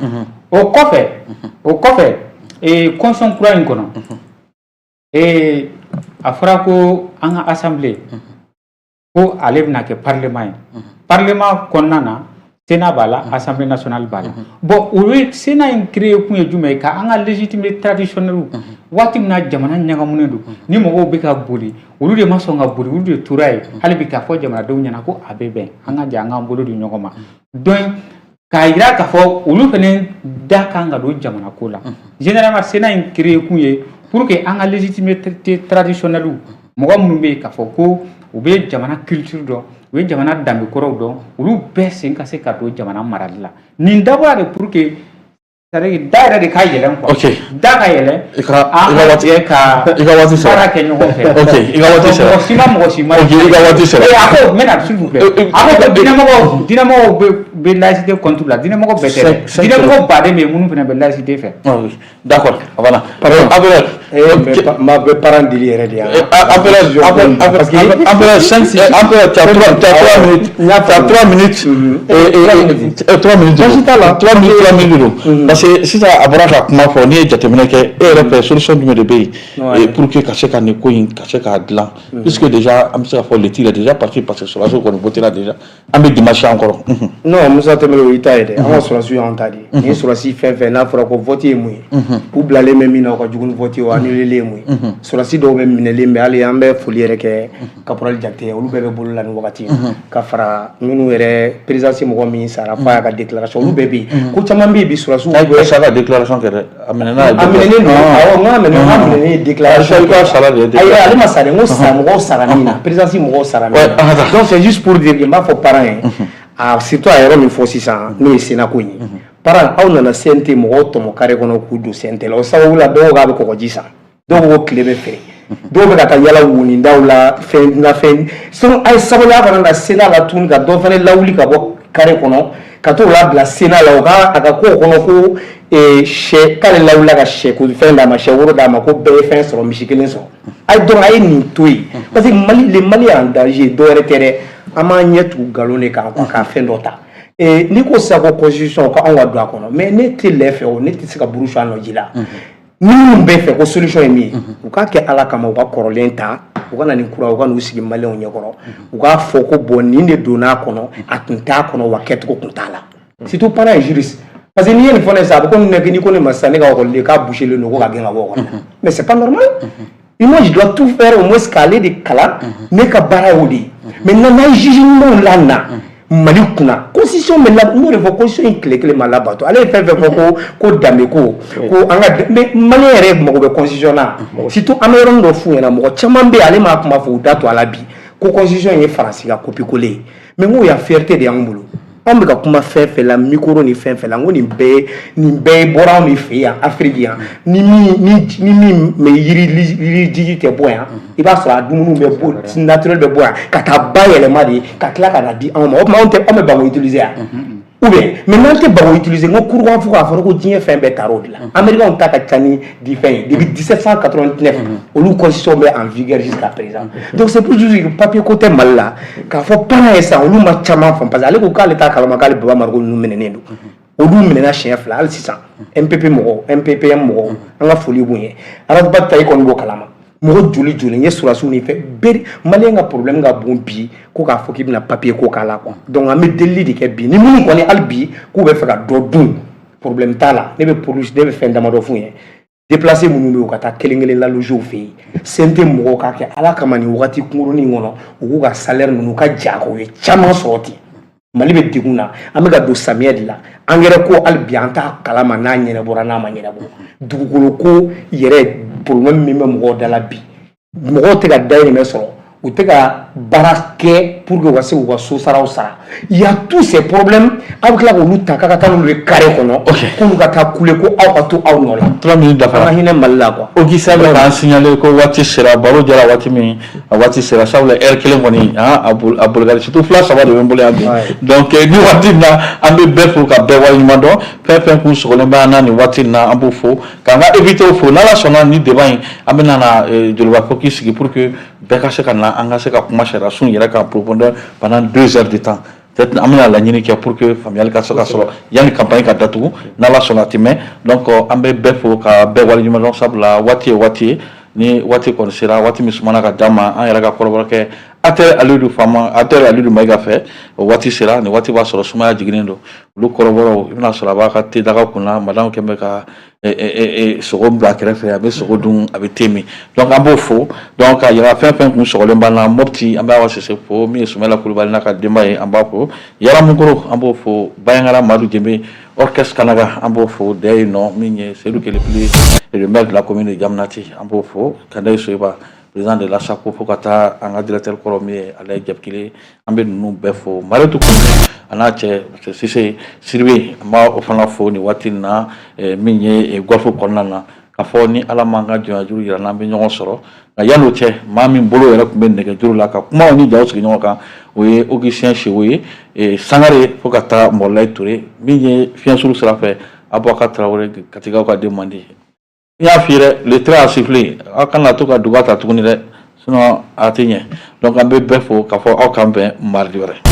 O kɔfɛ, ee, constitution kura in kɔnɔ, ee, a fɔra ko an ka assemblée, ko ale bɛna kɛ parlement ye. Parlement kɔnɔna na, Sénat b'a la, Assemblée nationale b'a la. Bon, o ye Sénat in créé kun ye jumɛn ye? Ka an ka légitimité traditionnelle, waati min na jamana ɲagamunen don, ni mɔgɔw bɛ ka boli, olu de ma sɔn ka boli, olu de tora yen hali bi k'a fɔ jamanadenw ɲɛna ko a bɛ bɛn, an ka jɛ an k'an bolo di ɲɔgɔn ma. Donc k'a yira k'a fɔ olu fana da kan ka don jamana ko la. Généralement, Sénat in créé kun ye pour que an ka légitimité traditionnelle, mɔgɔ minnu bɛ yen k'a fɔ ko u bɛ jamana culture dɔn, u ye jamana danbe kɔrɔw dɔn, olu bɛɛ sen ka se ka don jamana marali la. Nin dabɔra de pour que C'est-à-dire da yɛrɛ de ka yɛlɛn quoi. Da ka yɛlɛn. I ka waati jɛ ka i ka waati sera. Baara kɛ ɲɔgɔn fɛ. Ok, i ka waati sera. Mɔgɔ si ma mɔgɔ si ma. Ok, i ka waati sera. A ko n bɛna, s'il vous plaît. A ko ko diinɛmɔgɔw bɛ laïcité contre la, diinɛmɔgɔ bɛɛ tɛ dɛ. Diinɛmɔgɔ baden bɛ yen minnu fana bɛ laïcité fɛ. D'accord, voilà. Pardon. Ma bɛ parent deli yɛrɛ de yan. Après, 5, après, tu as 3 minutes. Tu as 3 minutes. Et 3 minutes. Baasi t'a la. 3 minutes, 3 minutes don. Parce que sisan a bɔra ka kuma fɔ, n'i ye jateminɛ kɛ, e yɛrɛ fɛ, solution jumɛn de bɛ yen pour que ka se ka nin ko in ka se k'a dilan? Puisque déjà an bɛ se ka fɔ le tir est déjà parti, parce que sɔrɔdasiw kɔni voté la déjà. An bɛ dimanche an kɔrɔ. Non, Musa Tɛmɛrɛ, o y'i ta ye dɛ. An ka sɔrɔdasiw y'an ta de ye. Ni sɔrɔdasi fɛn fɛn n'a fɔra ko vote ye mun ye, u bilalen bɛ min na, o ka jugu ni vote ye, o annulé ye mun ye. Sɔrɔdasi dɔw bɛ minɛlen bɛ, hali an bɛ foli yɛrɛ kɛ caporal Jakite ye, olu bɛɛ bɛ bolo la nin wagati in, ka fara minnu yɛrɛ présidence mɔgɔ min sara f'a y'a ka déclaration, olu bɛɛ bɛ yen. Ko caman bɛ yen bi, sɔrɔdasiw bɛ sa ka déclaration kɛ dɛ, a minɛna. A minɛnen don, awɔ, n k'a minɛ, n k'a minɛnen ye déclaration. I ka sara de ye. Ayi, ale ma sa dɛ, n ko sa mɔgɔw sara min na, présidence mɔgɔw sara min na. Donc c'est juste pour dire que n b'a fɔ parents ye, a surtout a yɔrɔ min fɔ sisan, n'o ye Sénat ko in ye. Parents, aw nana CNT mɔgɔw tɔmɔ carré kɔnɔ k'u don CNT la, o sababu la dɔw k'a bɛ kɔgɔji san, dɔw ko tile bɛ feere, dɔw bɛ ka taa yala wonindaw la, fɛn na fɛn. Sinon a ye sabali, a kana na Sénat la tuguni ka dɔ fana lawuli ka bɔ carré kɔnɔ ka t'o labila Sénat la, o ka a ka k'o kɔnɔ ko sɛ k'ale lawulila ka sɛ ko fɛn d'a ma, sɛ woro d'a ma, ko bɛɛ ye fɛn sɔrɔ, misi kelen sɔrɔ. A ye donc a ye nin to yen, parce que Mali, le Mali est en danger. Dɔ wɛrɛ tɛ dɛ, an b'an ɲɛ tugu nkalon de kan quoi, ka fɛn dɔ ta. N'i ko sisan ko constitution ko anw ka don a kɔnɔ, mais ne tɛ lɛ fɛ o, ne tɛ se ka buru su a nɔ ji la. Ni minnu bɛ fɛ ko solution ye min ye, u k'a kɛ Ala kama, u ka kɔrɔlen ta, u ka na ni kura, u ka n'u sigi maliyɛnw ɲɛkɔrɔ, u k'a fɔ ko bon, nin de donn'a kɔnɔ, a tun t'a kɔnɔ, wa kɛcogo tun t'a la. Surtout parent ye juriste, parce que n'i ye nin fɔ ne sisan, a bɛ komi ne n'i ko ne ma sisan, ne ka ekɔliden k'a bouché don, ko ka gɛn ka bɔ ekɔli la, mais c'est pas normal. Et moi, je dois tout faire au moins k'ale de kalan, ne ka baara y'o de ye. Maintenant n'a ye juge ɲumanw la na Mali kunna, constitution bɛ la, n y'o de fɔ, constitution in tile kelen ma labato. Ale ye fɛn fɛn fɔ ko danbe ko ko an ka, mais maliyɛn yɛrɛ mago bɛ constitution na. Surtout an bɛ yɔrɔnin dɔ f'u ɲɛna, mɔgɔ caman bɛ yen, ale m'a kuma fɔ, u da to a la bi ko constitution ye Faransi ka copie coller ye, mais n ko ya fierté de y'anw bolo. Anw bɛ ka kuma fɛn fɛn la, micro ni fɛn fɛn la, n ko nin bɛɛ bɔra anw de fɛ yan, Afiriki yan. Ni min mɛ yiri jiji tɛ bɔ yan, i b'a sɔrɔ a dumuni bɛ bɔ naturel bɛ bɔ yan ka taa bayɛlɛma de ka tila ka na di anw ma. O tuma anw tɛ, anw bɛ ban k'o utiliser yan ou bien? Mais n'an tɛ ban k'o utiliser, n ko kurukan fo k'a fɔ ko diɲɛ fɛn bɛɛ taara o de la. Américains ta ka ca ni di fɛn ye depuis 1789, olu constitution bɛ en vigueur jusqu'à présent. Donc c'est pour dire que papier ko tɛ Mali la k'a fɔ parents ye sisan, olu ma caman faamu, parce que ale ko k'ale t'a kalama k'ale Baba Mariko ninnu minɛnen don. Olu minɛna siɲɛ fila, hali sisan MPP mɔgɔw, MPPM mɔgɔw, an ka foli b'u ye. Ras Bath ta, i kɔni b'o kalama, mɔgɔ joli joli n ye sɔrɔdasiw ni fɛn bɛɛ. Maliyɛn ka problème ka bon bi ko k'a fɔ k'i bɛna papier ko k'a la quoi. Donc an bɛ delili de kɛ bi ni minnu kɔni hali bi k'u bɛ fɛ ka dɔ dun, problème t'a la. Ne bɛ police, ne bɛ fɛn damadɔ f'u ye: déplacé minnu bɛ yen, u ka taa kelen kelen laloger fɛ yen. CNT mɔgɔw k'a kɛ Ala kama nin wagati kunkurunin kɔnɔ, u k'u ka salaire ninnu, u ka ja k'u ye caman sɔrɔ ten. Mali bɛ degun na, an bɛ ka don samiyɛ de la, engrais ko hali bi an t'a kalama n'a ɲɛnabɔra n'a ma ɲɛnabɔ. Dugukolo ko yɛrɛ problème min bɛ mɔgɔw da la bi, mɔgɔw tɛ ka dayirimɛ sɔrɔ, u tɛ ka baara kɛ pour que u ka se k'u ka so saraw sara. Il y a tous ces problèmes, aw bɛ tila k'olu ta k'a ka taa n'olu ye carré kɔnɔ, k'olu ka taa kule ko aw ka to aw nɔ la. 3 minutes dafara. An ka hinɛ Mali la quoi. Ogisa bɛ k'an signaler ko waati sera, baro jara waati min, a waati sera, sabula heure kelen kɔni a boli surtout fila saba de bɛ n bolo yan bi. Donc ni waati in na, an bɛ bɛɛ fo ka bɛɛ waleɲuman dɔn. Fɛn fɛn kun sɔgɔlen bɛ an na nin waati in na, an b'o fo k'an ka invité fo. N'Ala sɔnna, ni débat in, an bɛ na Joliba fo k'i sigi pour que bɛɛ ka se ka na, an ka se ka kuma sariya sun yɛrɛ kan profondeur pendant 2 heures de temps. Peut-être an bɛna laɲini kɛ pour que faamuyali ka se ka sɔrɔ yanni campagne ka datugu, n'Ala sɔnna a tɛ mɛn. Donc an bɛ bɛɛ fo ka bɛɛ waleɲuman dɔn, sabula waati ye waati ye, ni waati kɔni sera, waati min sumana ka d'an ma, an yɛrɛ ka kɔrɔbɔrɔ kɛ Atɛri Alidu Fama, Atɛri Alidu Mayiga fɛ, o waati sera. Nin waati b'a sɔrɔ sumaya jiginnen don. Olu kɔrɔbɔrɔw, i bɛna sɔrɔ a b'a ka te daga kunna, madame kɛn bɛ ka sogo bila a kɛrɛfɛ, a bɛ sogo dun, a bɛ te min. Donc an b'o fo, donc ka yira fɛn fɛn kun sɔgɔlen b'an na. Mopti, an bɛ Awa Sise fo, min ye Sumala Kulubali n'a ka denba ye, an b'a fo. Yaramukoro, an b'o fo. Bayangara Madu Jenbe, orchestre Kanaga, an b'o fo. Dɛ yen nɔ, min ye Seydou Kelepili, le maire de la commune de Diamanati, an b'o fo. Kandayi Soyiba, président de l'ASACO, fo ka taa an ka directeur kɔrɔ min ye Alayi Jabikile, an bɛ ninnu bɛɛ fo. Mariatu Kone, A n'a cɛ Sise Siribe, an b'a o fana fo nin waati in na, min ye golf kɔnɔna na, k'a fɔ ni Ala m'an ka jɔnyajuru jira n'an bɛ ɲɔgɔn sɔrɔ. Nka yan'o cɛ, maa min bolo yɛrɛ tun bɛ nɛgɛjuru la ka kumaw ni jaw sigi ɲɔgɔn kan, o ye Augustin Sewo ye Sangare, fo ka taa Mɔrilayi Ture min ye fiɲɛsuru sira fɛ, Abubakar Tarawele, Katigaw ka den man di. N y'a f'i ye dɛ, le train a sifflé, aw kana to ka duga ta tuguni dɛ, sinon a tɛ ɲɛ. Donc an bɛ bɛɛ fo k'a fɔ aw k'an bɛn mardi wɛrɛ.